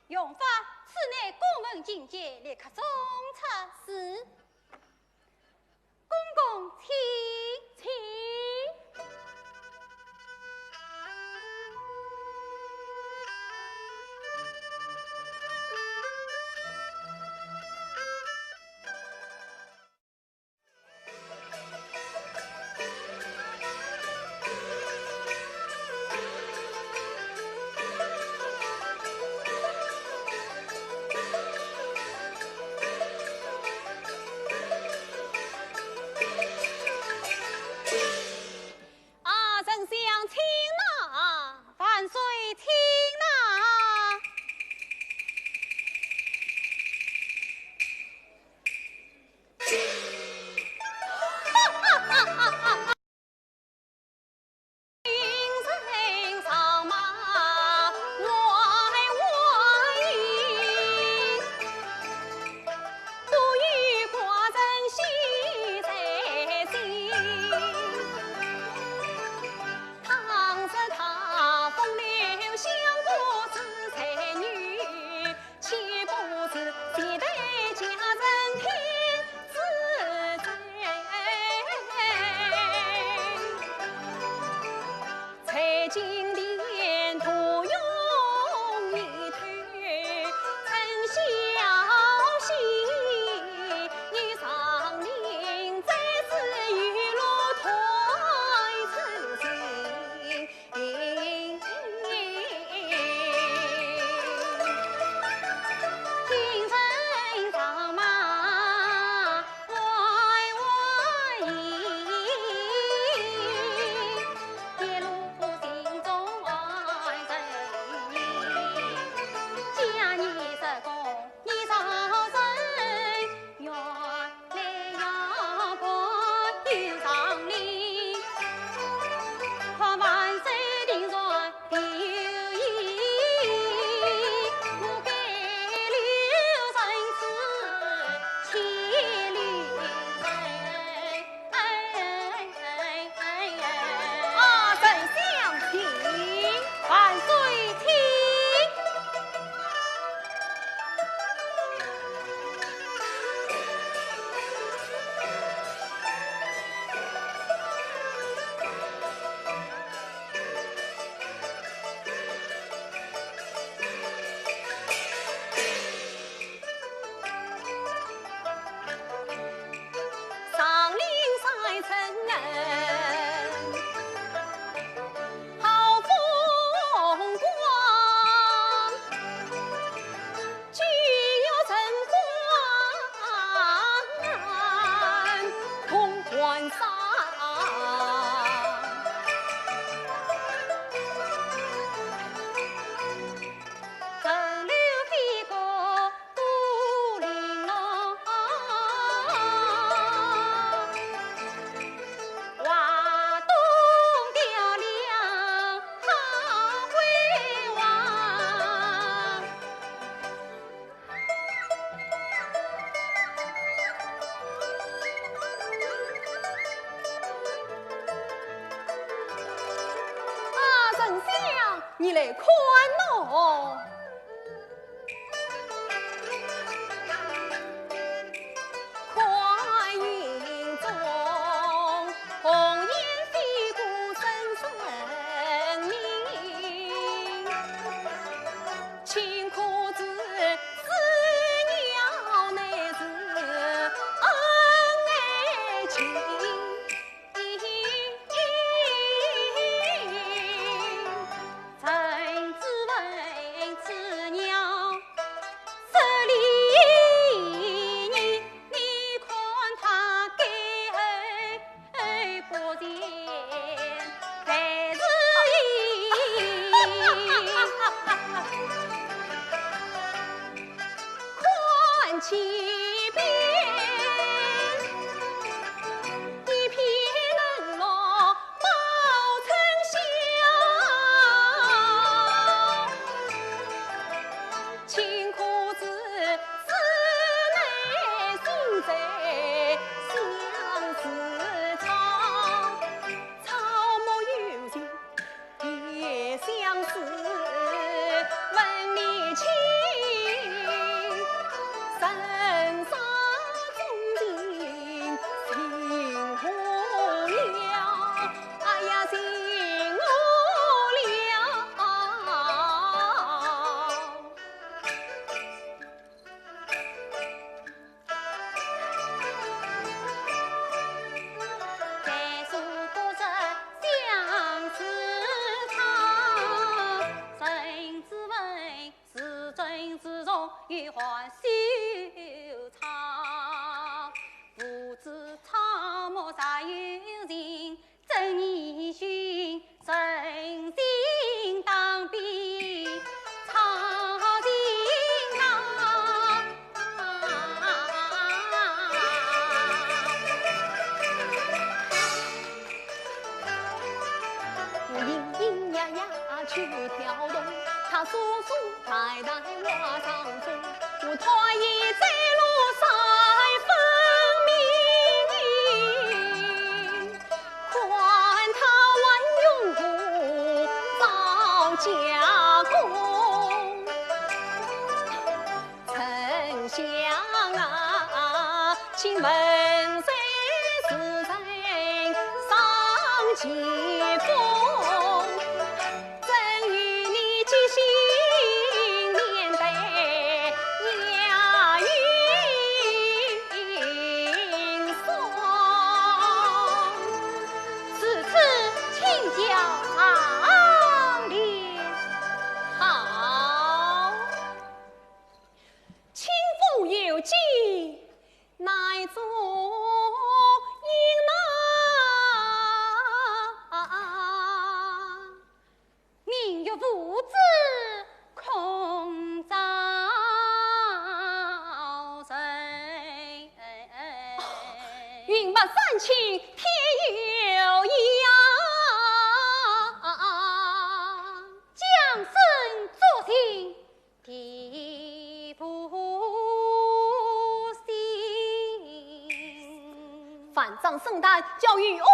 荣发，此乃宫门禁戒，立刻送出。是。公公请。请。看喏。 看云中，红雁飞过声声鸣。青稞子，子鸟乃是恩爱情。 陈子文此鸟，这里你，你看它该不前还是已看其变。 一片冷落报春晓。青稞子，子乃心在相思草，草木有情 也相思问你情，人生中情，情何了？哎呀，情何了？ 在所不是相思草，人之问，是真是弱，与欢喜草。不知草木啥有情， 真疑心，人心当比草情高。我隐隐约约去跳动，它疏疏 淡淡化成风，我团圆在路上分明，看它还用我造假功。沉香啊，请问谁是人上其风？ 正与你寄信面对押运送。如此请教上联。好。清风有寄，乃作雁呐。 明月无知空造人。云白山青天有意啊，江声作兴 地不行。万丈深潭交与我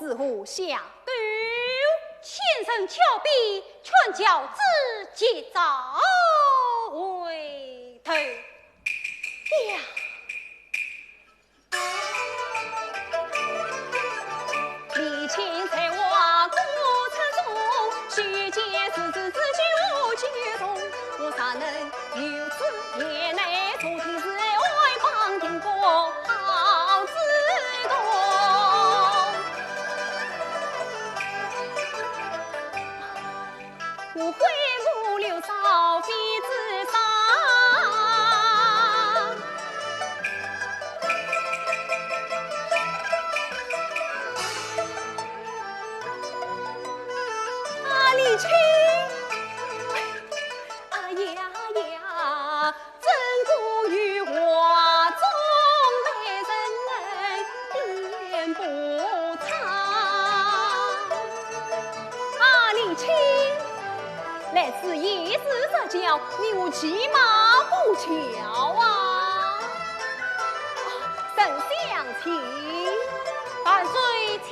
如何下？对，千层峭壁，劝教子及早回头。呀！ 离情在我古城中，须见字字字句句重。我尚能有此言来助听，是爱望定国好之功。 我悔无留韶妃之伤。啊，李清！啊呀呀！ 怎可与画中美人颠簸唱？啊，李清，来此一时之交，你我其貌不扬啊！丞相请。万岁请。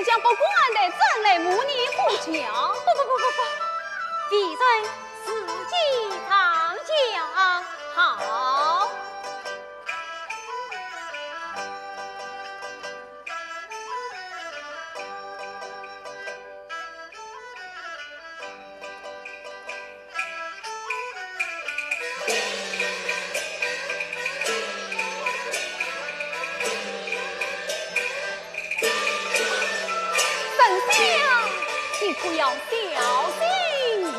将不管的，怎来骂你不教？不不不不不，微臣自己上轿。好。丞相，你可要小心了。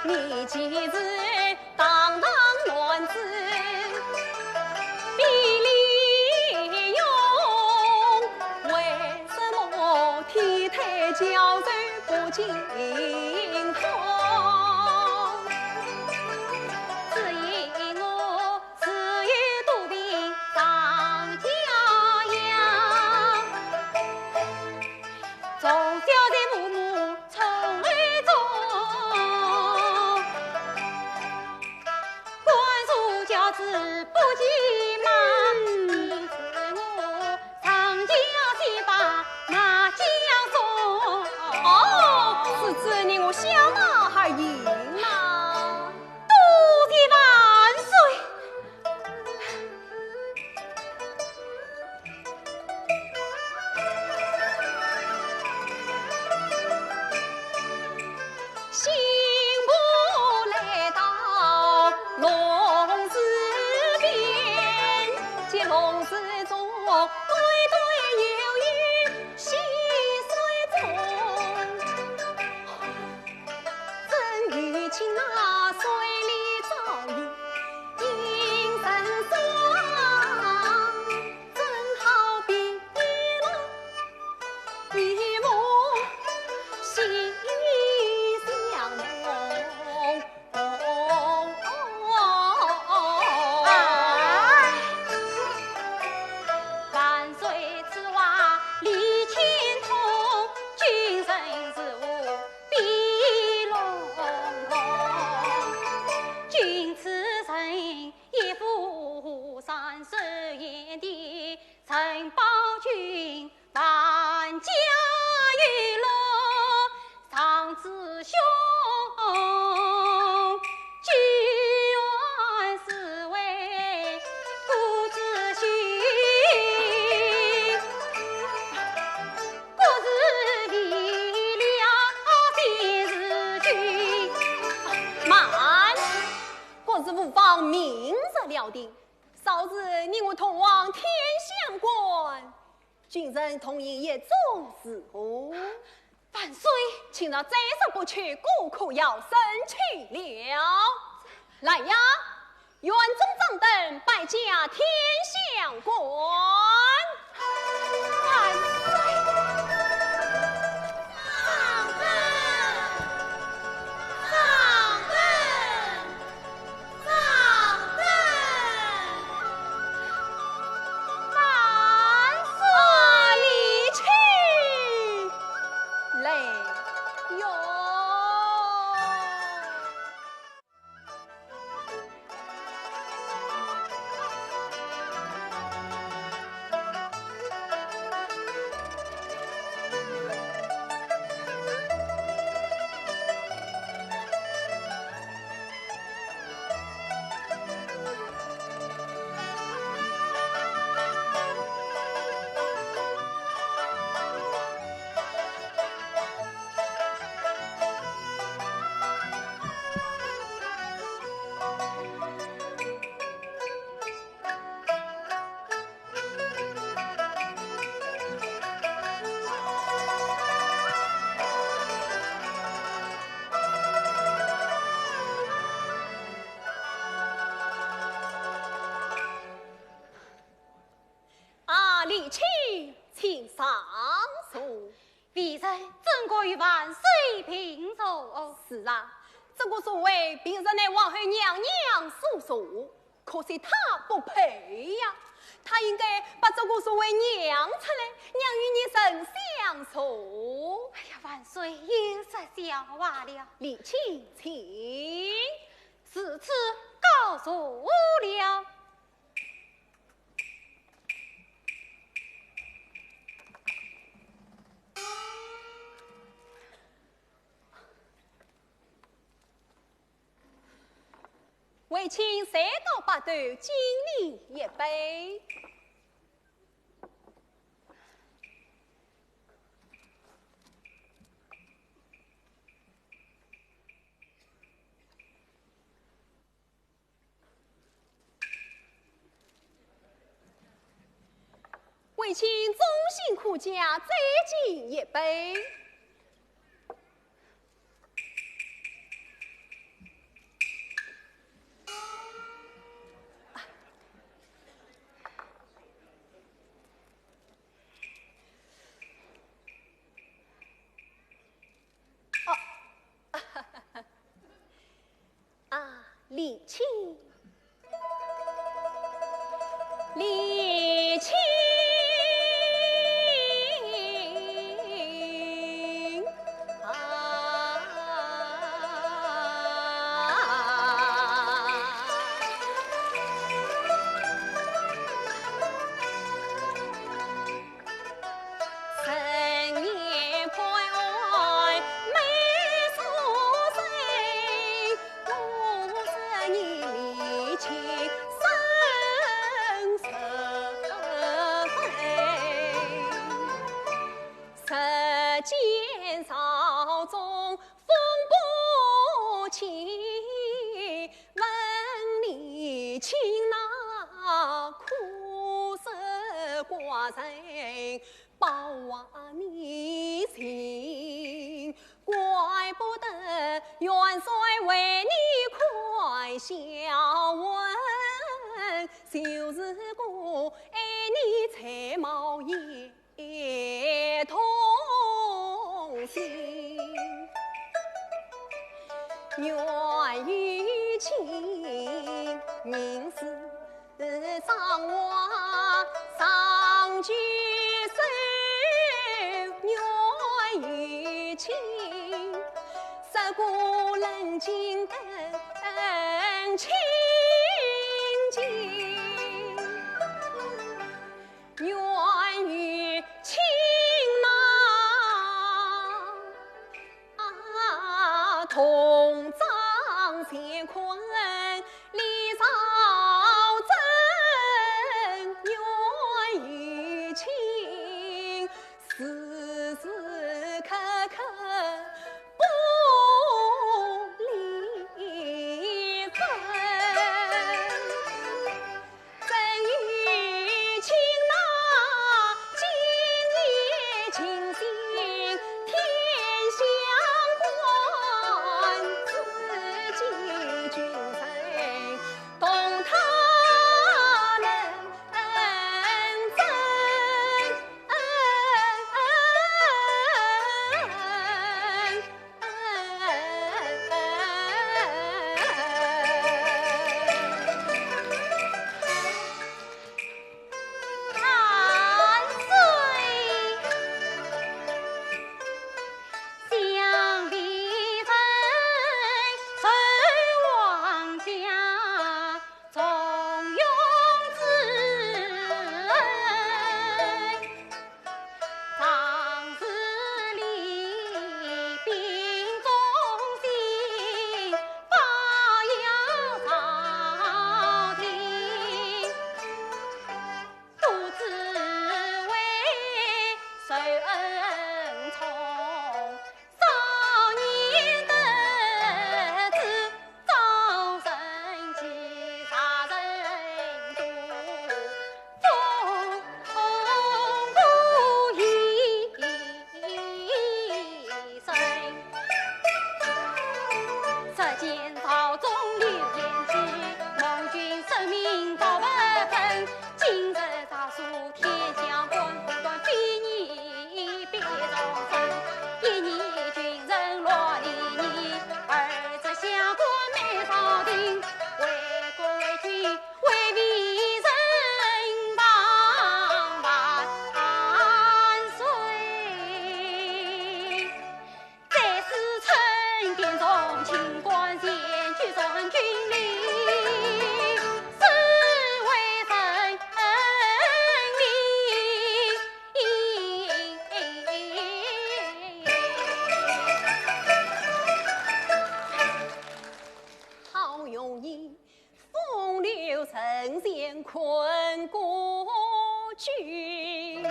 你既是堂堂男子，比李荣，为什么体态娇瘦不经风？只因我 自幼肚皮上家养，从小在父母宠爱中，管束教子不及嘛，你知我上家先把马家送。哦，是这你我相貌还行嘛。多谢万岁。 新妇来到龙池边，见龙池中，对对又有溪水中。 正如青草水里照影，映成双，正好比一轮一幅喜相逢。哎，万岁此话理千通，君臣之物 比龙凤。君此人一副三十贤的陈宝君，万家有落常自胸，举案是为父之心。 国事为了先事君。慢，国事无妨明日了定，稍时你我同往天相馆，君臣同饮一盅如何？万岁！卿若再说不去，顾客要生气了。来呀！ 园中掌灯，摆驾天相馆。万岁！掌灯，掌灯，掌灯。万岁！啊，李靖来哟。与万岁平坐。是啊，这个座位平日乃皇后娘娘所坐，可惜她不配呀。她应该把这个座位让出来，让与你丞相坐。哎呀，万岁，有这笑话了。李卿，请。如此告坐了。 为卿再倒八斗，敬你一杯。 为卿忠心可嘉，再敬一杯。 啊，李卿，李卿。容易，风流神仙困孤居。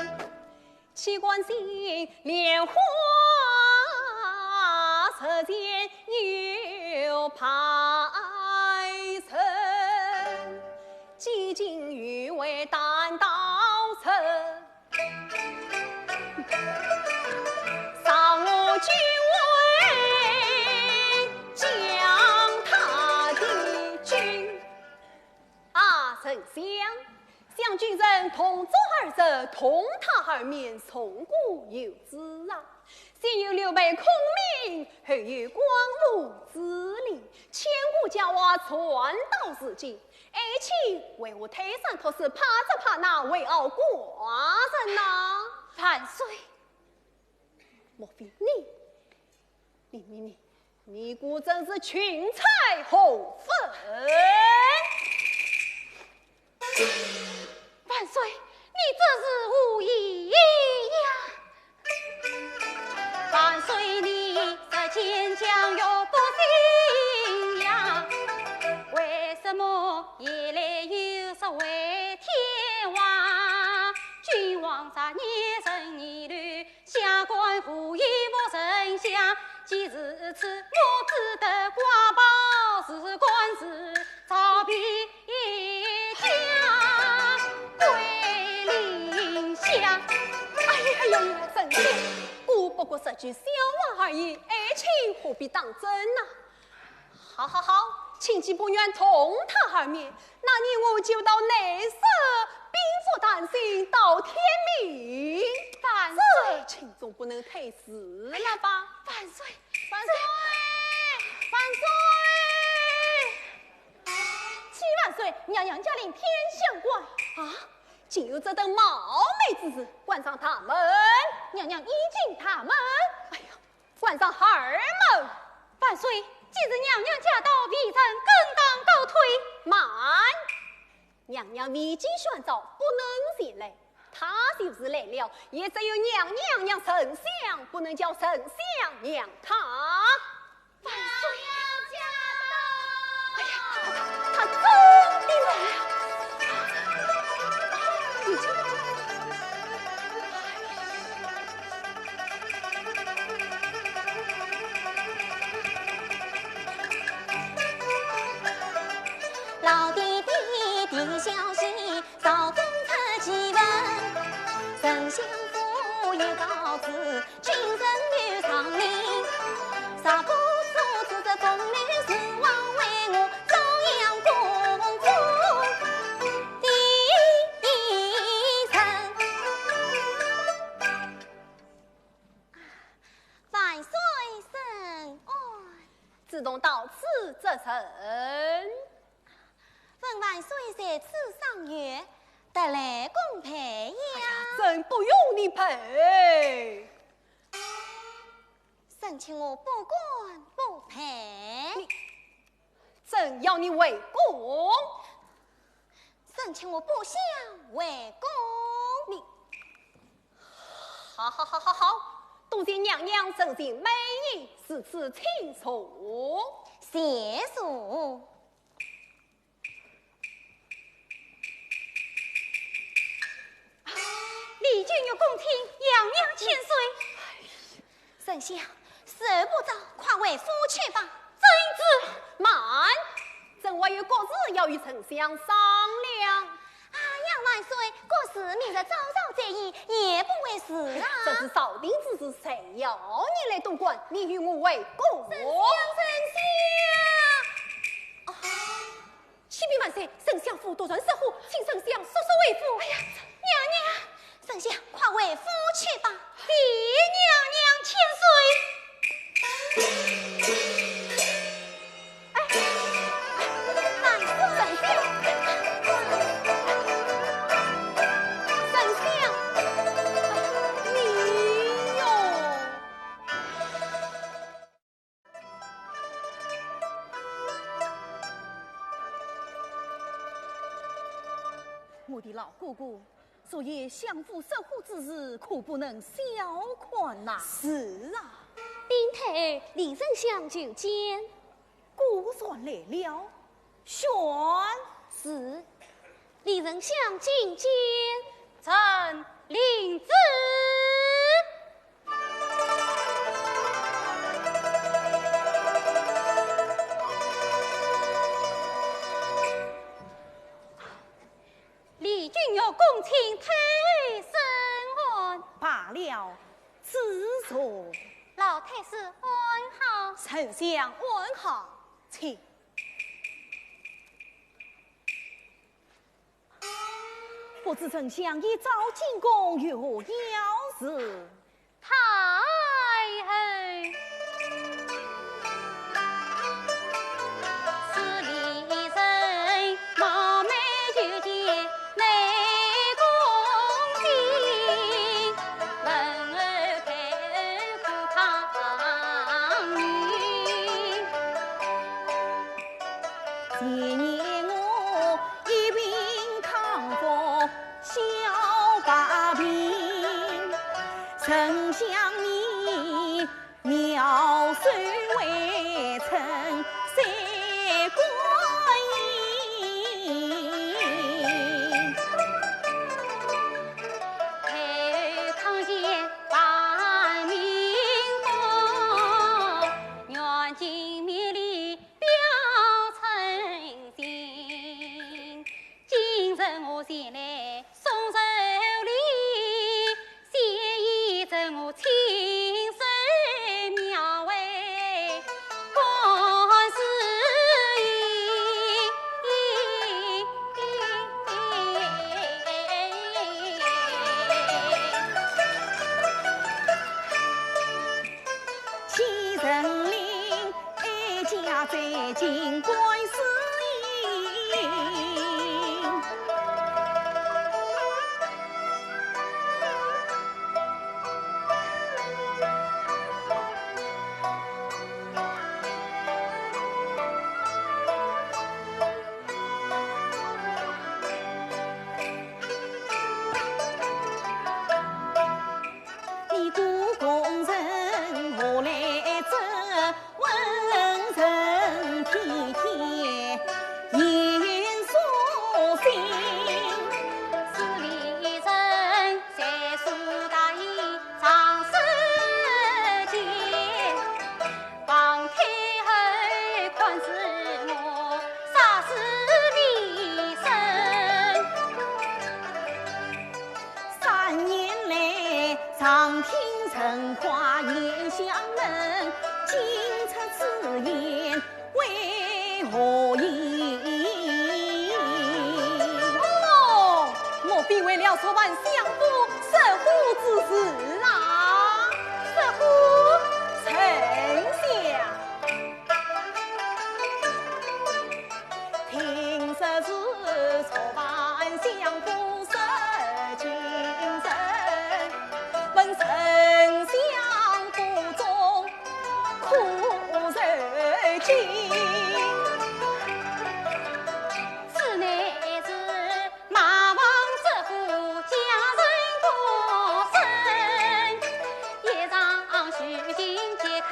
岂关心莲花石前有白云，几经雨为担当成。 赏我君王将他的君。啊，丞相，想君臣同桌而食，同榻而眠，从古有之啊。先有刘备孔明，后有关羽之礼，千古佳话传到如今，爱卿为何推三托四，怕这怕那，为傲寡人呐？万岁， 莫非你，你，你，你，你果真是群才何分？万岁，你这是何意呀？万岁，你这坚将又不信呀？为什么夜来又说回天话？君王在夜深，你留 下官何以服丞相？既如此，我只得挂报辞官，辞朝边疆归林下。哎呀呀呀，丞相，姑不过是句笑话而已，爱卿何必当真呐？ 好好好，卿既不愿同榻而眠，那你我就到内室，并坐谈心到天明。万岁，这卿总不能推辞了吧？万岁，万岁，万岁！启万岁，娘娘驾临天香馆。啊，竟有这等冒昧之事，关上大门。娘娘已进大门。哎呀， 关上二门。万岁，既是娘娘驾到，微臣更当告退。慢，娘娘未经宣召，不能前来。她就是来了，也只有娘娘让丞相，不能叫丞相让她。万岁！娘娘驾到！哎呀，她真的来了！已经 老爹爹，爹消息，朝中出奇闻。丞相府也告辞，君臣有商量。若不阻止这风流之王，为我昭阳公主第一人。 万岁圣安。自从到此则甚？闻万岁在此赏月，特来恭陪呀。哎呀，朕不用你陪。臣请我不敢不陪。你，朕要你回宫。 臣请我不想回宫。你，好好好好好，多谢娘娘盛情美意，如此请坐。谢坐。礼君玉恭听，娘娘千岁。 丞相，时候不早，快回府去吧。遵旨。慢，朕还有国事要与丞相商量。哎呀，万岁，国事明日早朝再议，也不为迟啊。这是朝廷之事，谁要你来多管？你与我回宫。丞相，丞相。哦。 启禀万岁，丞相府突然失火，请丞相速速回府。哎呀，娘娘！丞相，快回府去吧。谢娘娘千岁。哎，万岁！丞相，你哟。 我的老哥哥，昨夜相府失火之事，可不能小看呐。是啊。禀太后，李丞相求见。果然来了。宣旨。李丞相觐见。臣领旨。李君玉恭请太师安。罢了， 子坐。老太师安好。丞相安好，请。不知丞相一早进宫有何要事？太后。是李人冒昧求见 内宫卿，问候太后可康宁。前年我一病康复小百病，丞相你 妙手回春三观音。太后康健万民福，愿君面里表春心。 今日我前来送寿礼，谢意赠我清水庙会观世音。启程令哀家再进观世音。 你故宫人何来这文人体贴言素心？是李人才疏达意，常思见，望太后宽恕我，赦死微臣。 三年来，常听人夸贤相能，今出此言为何意？哦，莫非为了助办相府失火之事啊？失火？丞相。 听说是助办相府失金人，问丞相府中可受金。此乃是 马王失火，家人不生，夜上许金即刻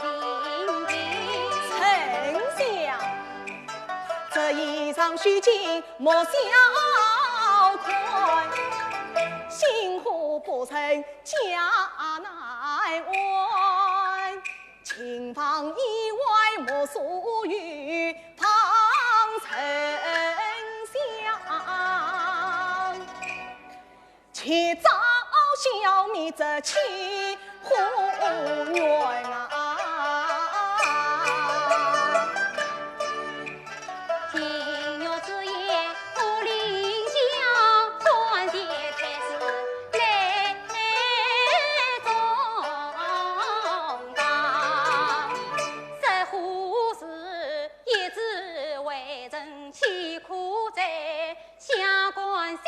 平定。丞相，这夜上许金莫小看，星火不成家难安。 琴房以外莫疏远旁丞相，且早消灭这气火源啊！ 今日之夜，我领教关节太师来中堂。这火事一直为人岂可在，下官心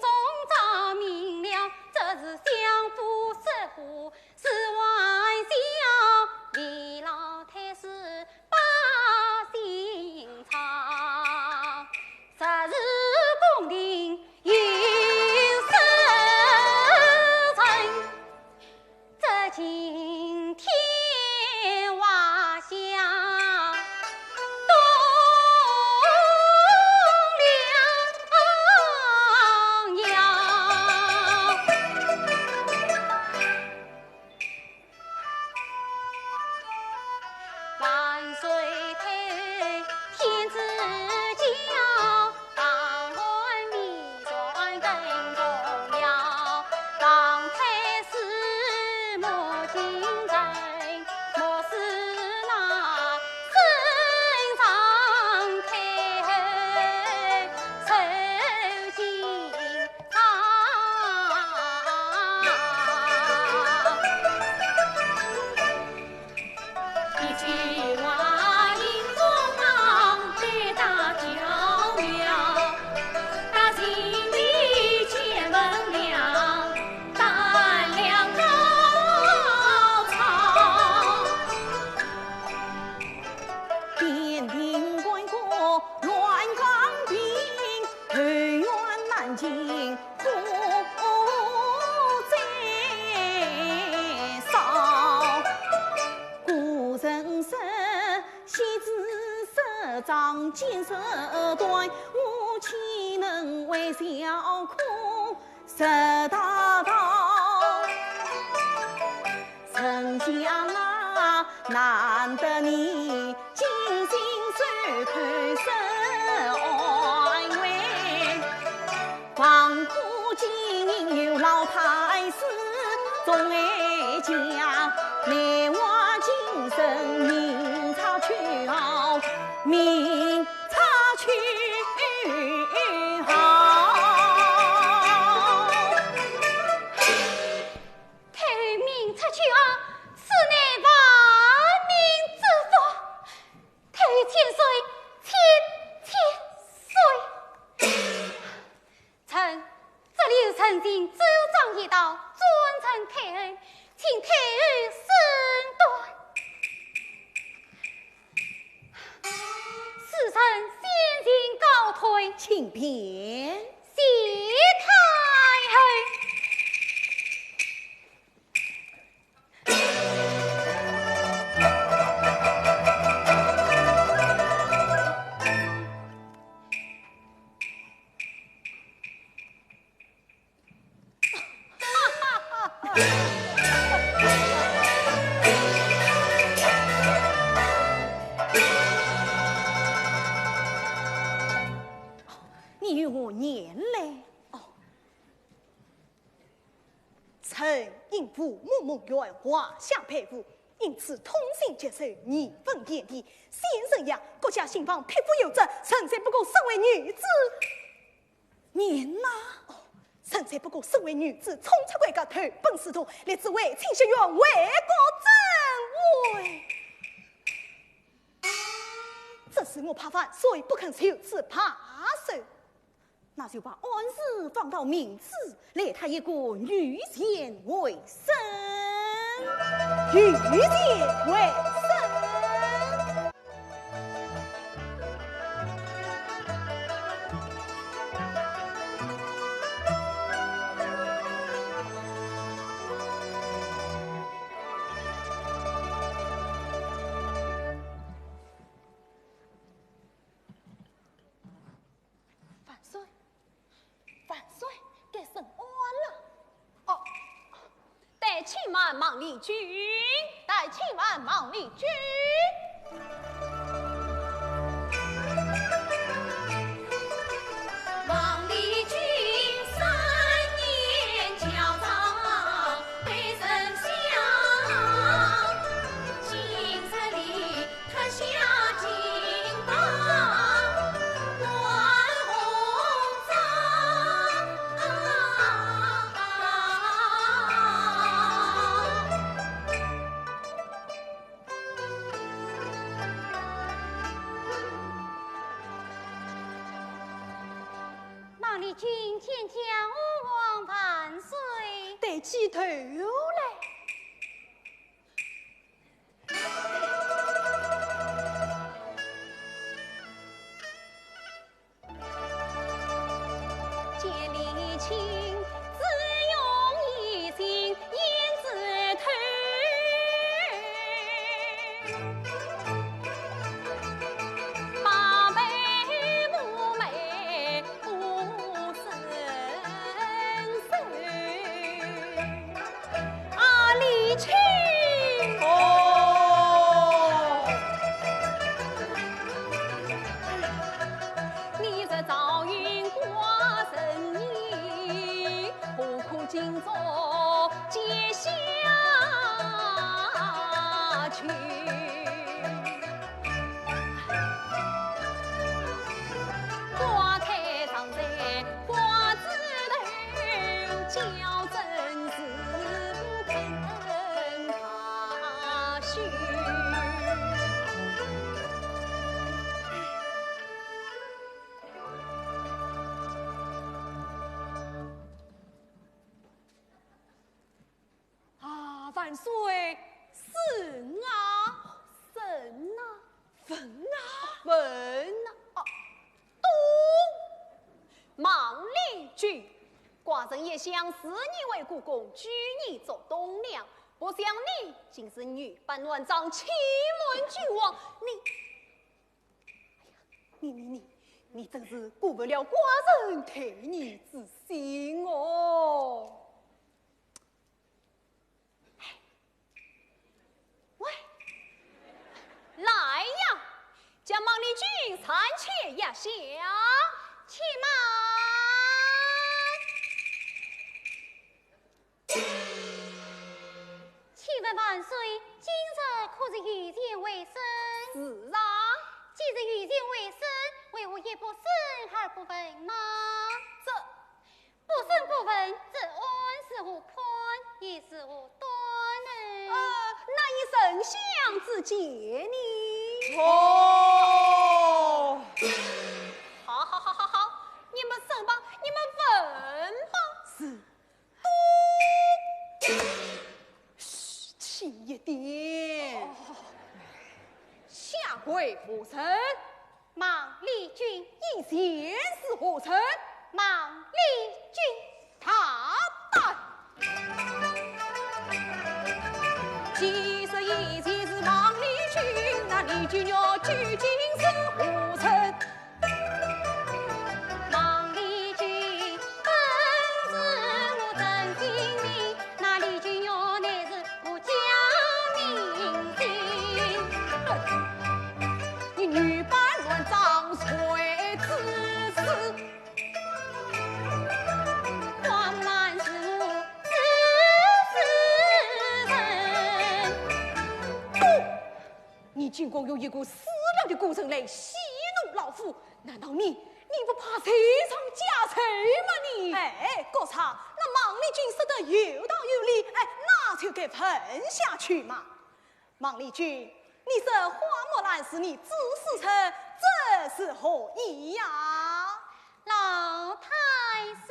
中着明了，这是相府失火长见识短，我岂能为小苦受大道？丞相啊，难得你尽心收徒受安慰，望可今日有劳太师，众爱将，待我今生明察秋毫，明 察秋毫。太后明察秋毫，此乃万民之福。太后千岁，千千岁。臣 这里有陈情奏章一道，转呈太后，请太后审断。此臣先行告退。请便。谢太后。 你与我言来。哦， 臣因父母蒙冤，画像被捕，因此痛心疾首，义愤填膺。现如今，国家兴亡，匹夫有责，臣才不过身为女子。你呐？哦，臣才不过身为女子，冲出闺阁，投奔仕途，立志为清雪县，为国争位。这是我怕万岁不肯就此罢休。 那就把案子放到明日，来他一个御前会审。御前会审。 万岁，万岁，该审案了。哦，带请慢王立军，带请慢王立军。王立军三年校长被丞相，今日里 脱下金袍换红装。王立军见驾皇万岁。带起头来。 见李靖，自用衣巾掩住头。八百妩媚 不胜愁。啊，李靖。哦。你这赵云寡人意，何苦今朝见下去？ 花开常在花枝头，娇嗔是不肯罢休。啊，万岁，审啊！审啊！问啊！问啊！啊，东！孟丽君，寡人一向视你为国公，举你做栋梁，不想你竟是女扮男装，欺瞒君王，你…… 哎呀，你，你，你真是辜负了寡人待你之心哦。喂，来呀，将孟丽君暂且压下。且慢。 请问万岁，今日可是御前会审？是啊。既是御前会审，为何一不审二不问吗？这，不审不问，这案如何判，又如何断呢？呃，那依丞相之见呢？哦。好，好，好，好，好，你们审吧，你们问吧。是。 嘘，轻一点。下跪何人？孟丽君。以前是何人？孟丽君。大胆！既说以前是孟丽君，那丽君玉究竟是何人？ 孟丽君本是我真性命，那丽君玉乃是我假名姓。你女扮男装谁指使？花木兰是我指使人。不！ 你竟敢用一个私人的过程来戏弄老夫，难道你，你不怕罪上加罪吗你？哎，国丈，那孟丽君说得有道有理，哎，那就该问下去嘛。孟丽君，你说花木兰是你指使人，这是何意呀？ 老太师。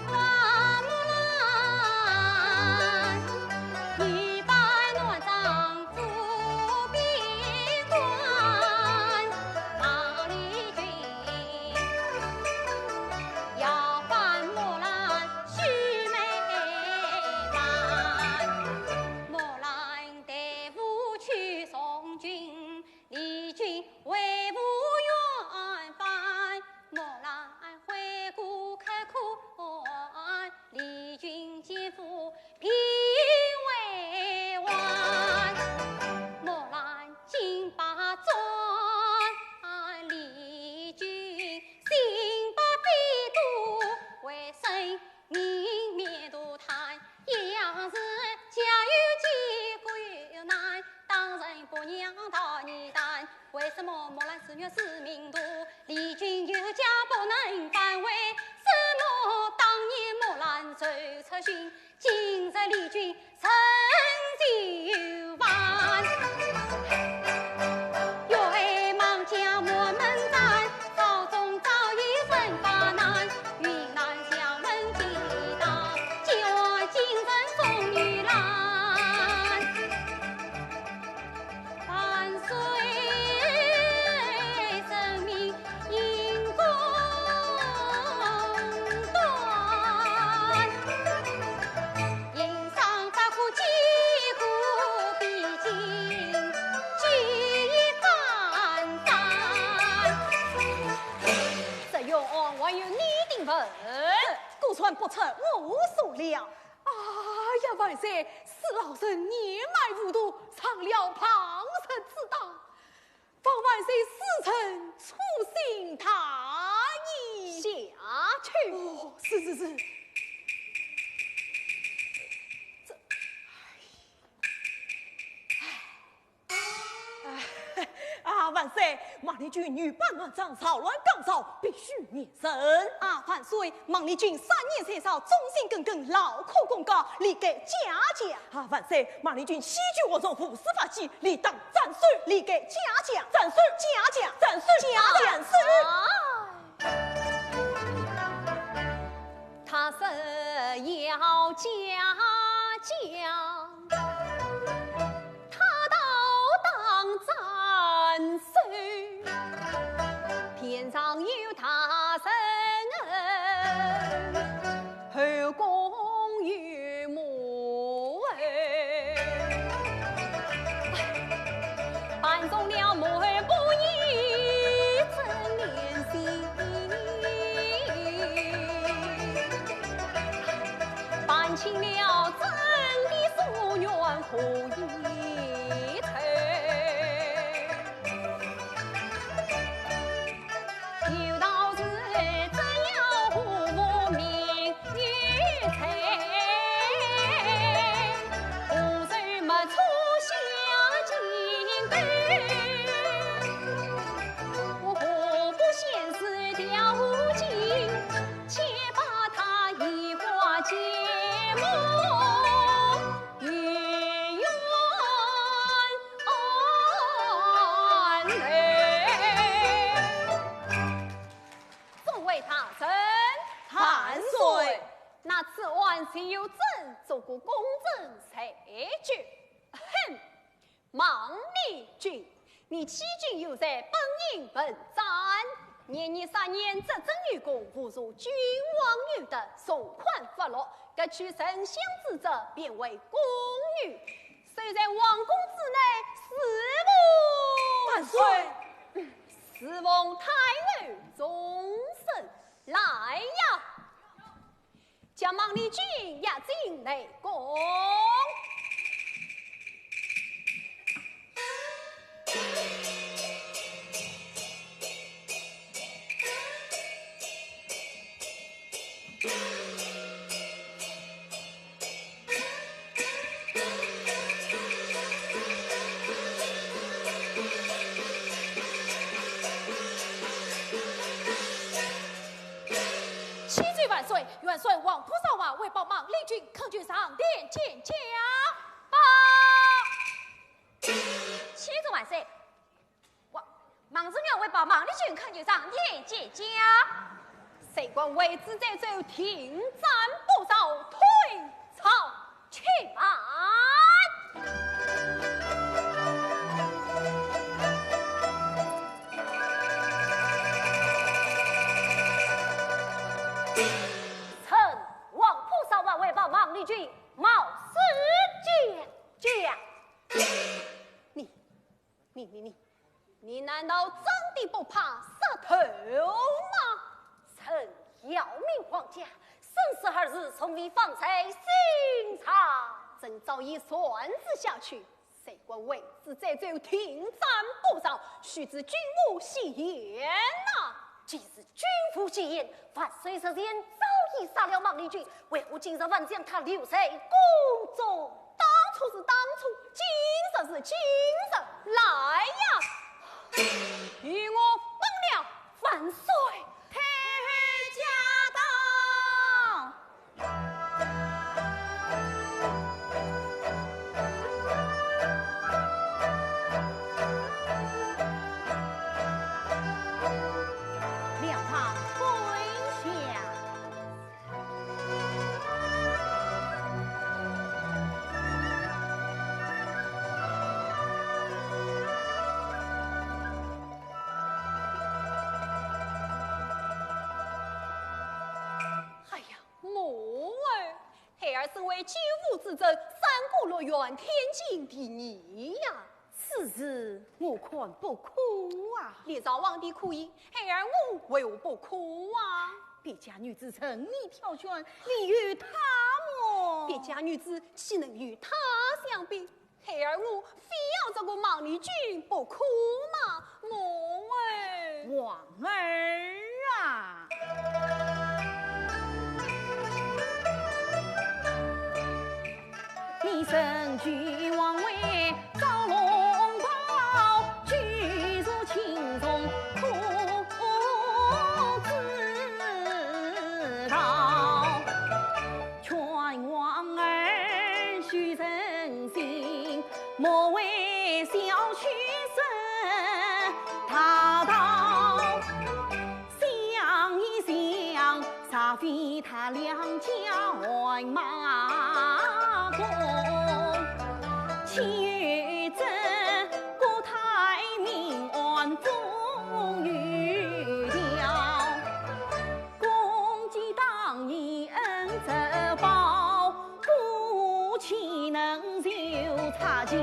花木兰，女扮男装赴边关，孟丽君，要扮木兰须眉盘，木兰 待父去从军，丽君为父远返。木兰回顾刻苦寒，丽君见父鬓微弯。木兰金榜转，丽君心百般多，为生 命面多叹，一样是家有几个难，当成不让道义担。为什么木兰是女是命多，丽君有家不能返？为什么当年木兰走出巡，今日丽君 成就万。月黑望江满门山，朝中早已人发难。云南小门金陵道，几万京城风雨拦。万岁圣明 因果断，因伤发苦，几个比肩举一反三。这冤案还有你定夺。这果然不出我所料。哎呀，万岁，是老臣年迈糊涂，上了旁人之当。 望万岁恕臣粗心大意。下去。哦，是，是，是。这，哎，哎，啊，万岁，孟丽君女扮男装，扰乱纲常，必须严惩。啊，万岁，孟丽君三年三朝，忠心耿耿，劳苦功高，理该嘉奖。啊，万岁，孟丽君戏剧恶俗，无视法纪，理当 斩首，理该嘉奖，斩首，嘉奖，斩首，嘉奖，斩首。他说要嘉奖，他倒当斩首，偏上有大人恩，后宫有母后。我何不先试调情，且把她移花接木，以圆满嘞。众位大人，万岁！那此案岂有朕做个公正裁决？哼！ 孟丽君，你欺君有罪，本应问斩。年年杀人，执政有功，侮辱君王有德，从宽发落，革去丞相之职，变为宫女，守在皇宫之内，侍奉，万岁！侍奉太后终身。来呀！ 将孟丽君押进内宫。启奏万岁，元帅王仆少华为保孟丽君，恳求上殿见驾。报。启奏万岁，王，孟子元为保孟丽君，恳求上殿见驾。谁敢违旨再奏，定斩不饶，退朝。 且慢！臣王仆少华为保孟丽君，冒死见驾。你，你，你，你， 你难道真的不怕杀头吗？臣效命皇家，生死二字从未放在心上。朕早已传旨下去，谁敢违旨再奏，定斩不饶，须知军法森严呐。既是军法森严，万岁日前早已杀了孟丽君，为何今日还将她留在宫中？ 当初是当初，今日是今日。来呀，与我绑了！万岁！太后驾到！两旁跪下。 哎呀，母后，孩儿身为九五之尊，三顾六院，天经地义呀。 此事我看不可啊。历朝皇帝可以，孩儿我为何不可啊？别家女子任你挑选，你与她么？别家女子岂能与她相比？孩儿我非要这个孟丽君不可嘛，母后。皇儿啊！ 你身居王位遭龙袍，举足轻重可知道。劝皇儿须诚心，莫为小屈生大道。 想一想，若非他两家汗马功，岂有这国泰民安风雨调。功绩当年恩仇报，故岂能受差教？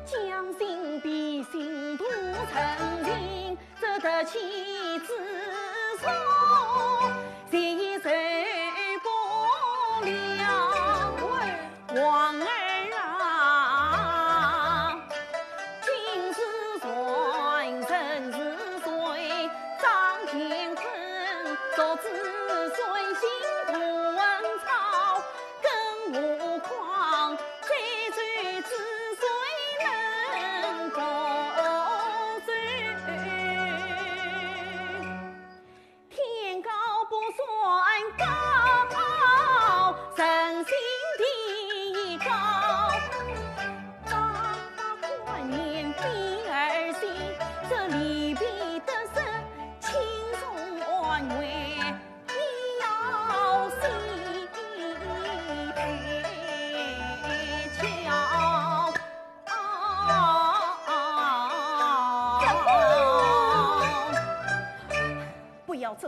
将心比心，度人情， 这得其之所，谁也受不了。皇儿啊，今是传人是谁？张乾坤，做子孙心不稳操，更何况追罪之所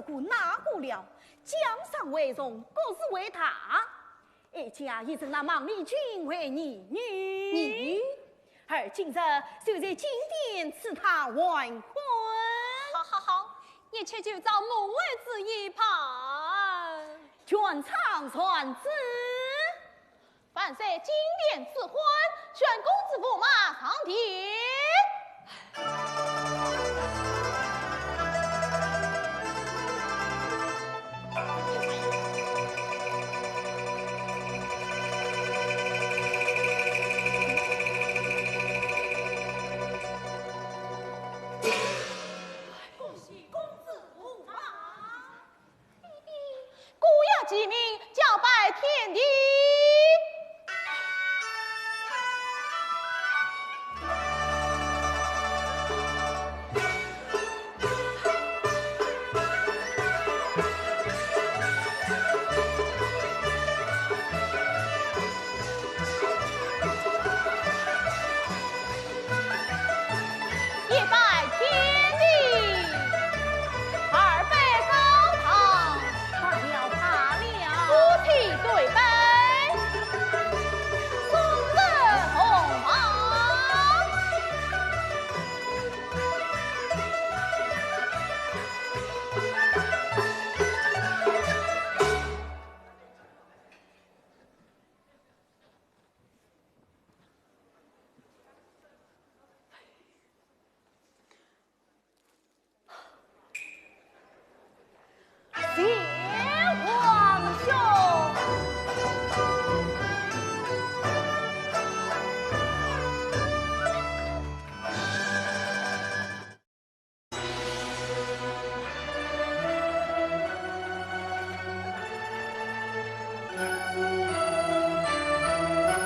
个那个了，江山为重，国事为大。哀家已承那孟丽君为义女。义女？而今日就在金殿赐她完婚。好好好，一切就照母后旨意办。全场传旨。万岁金殿赐婚。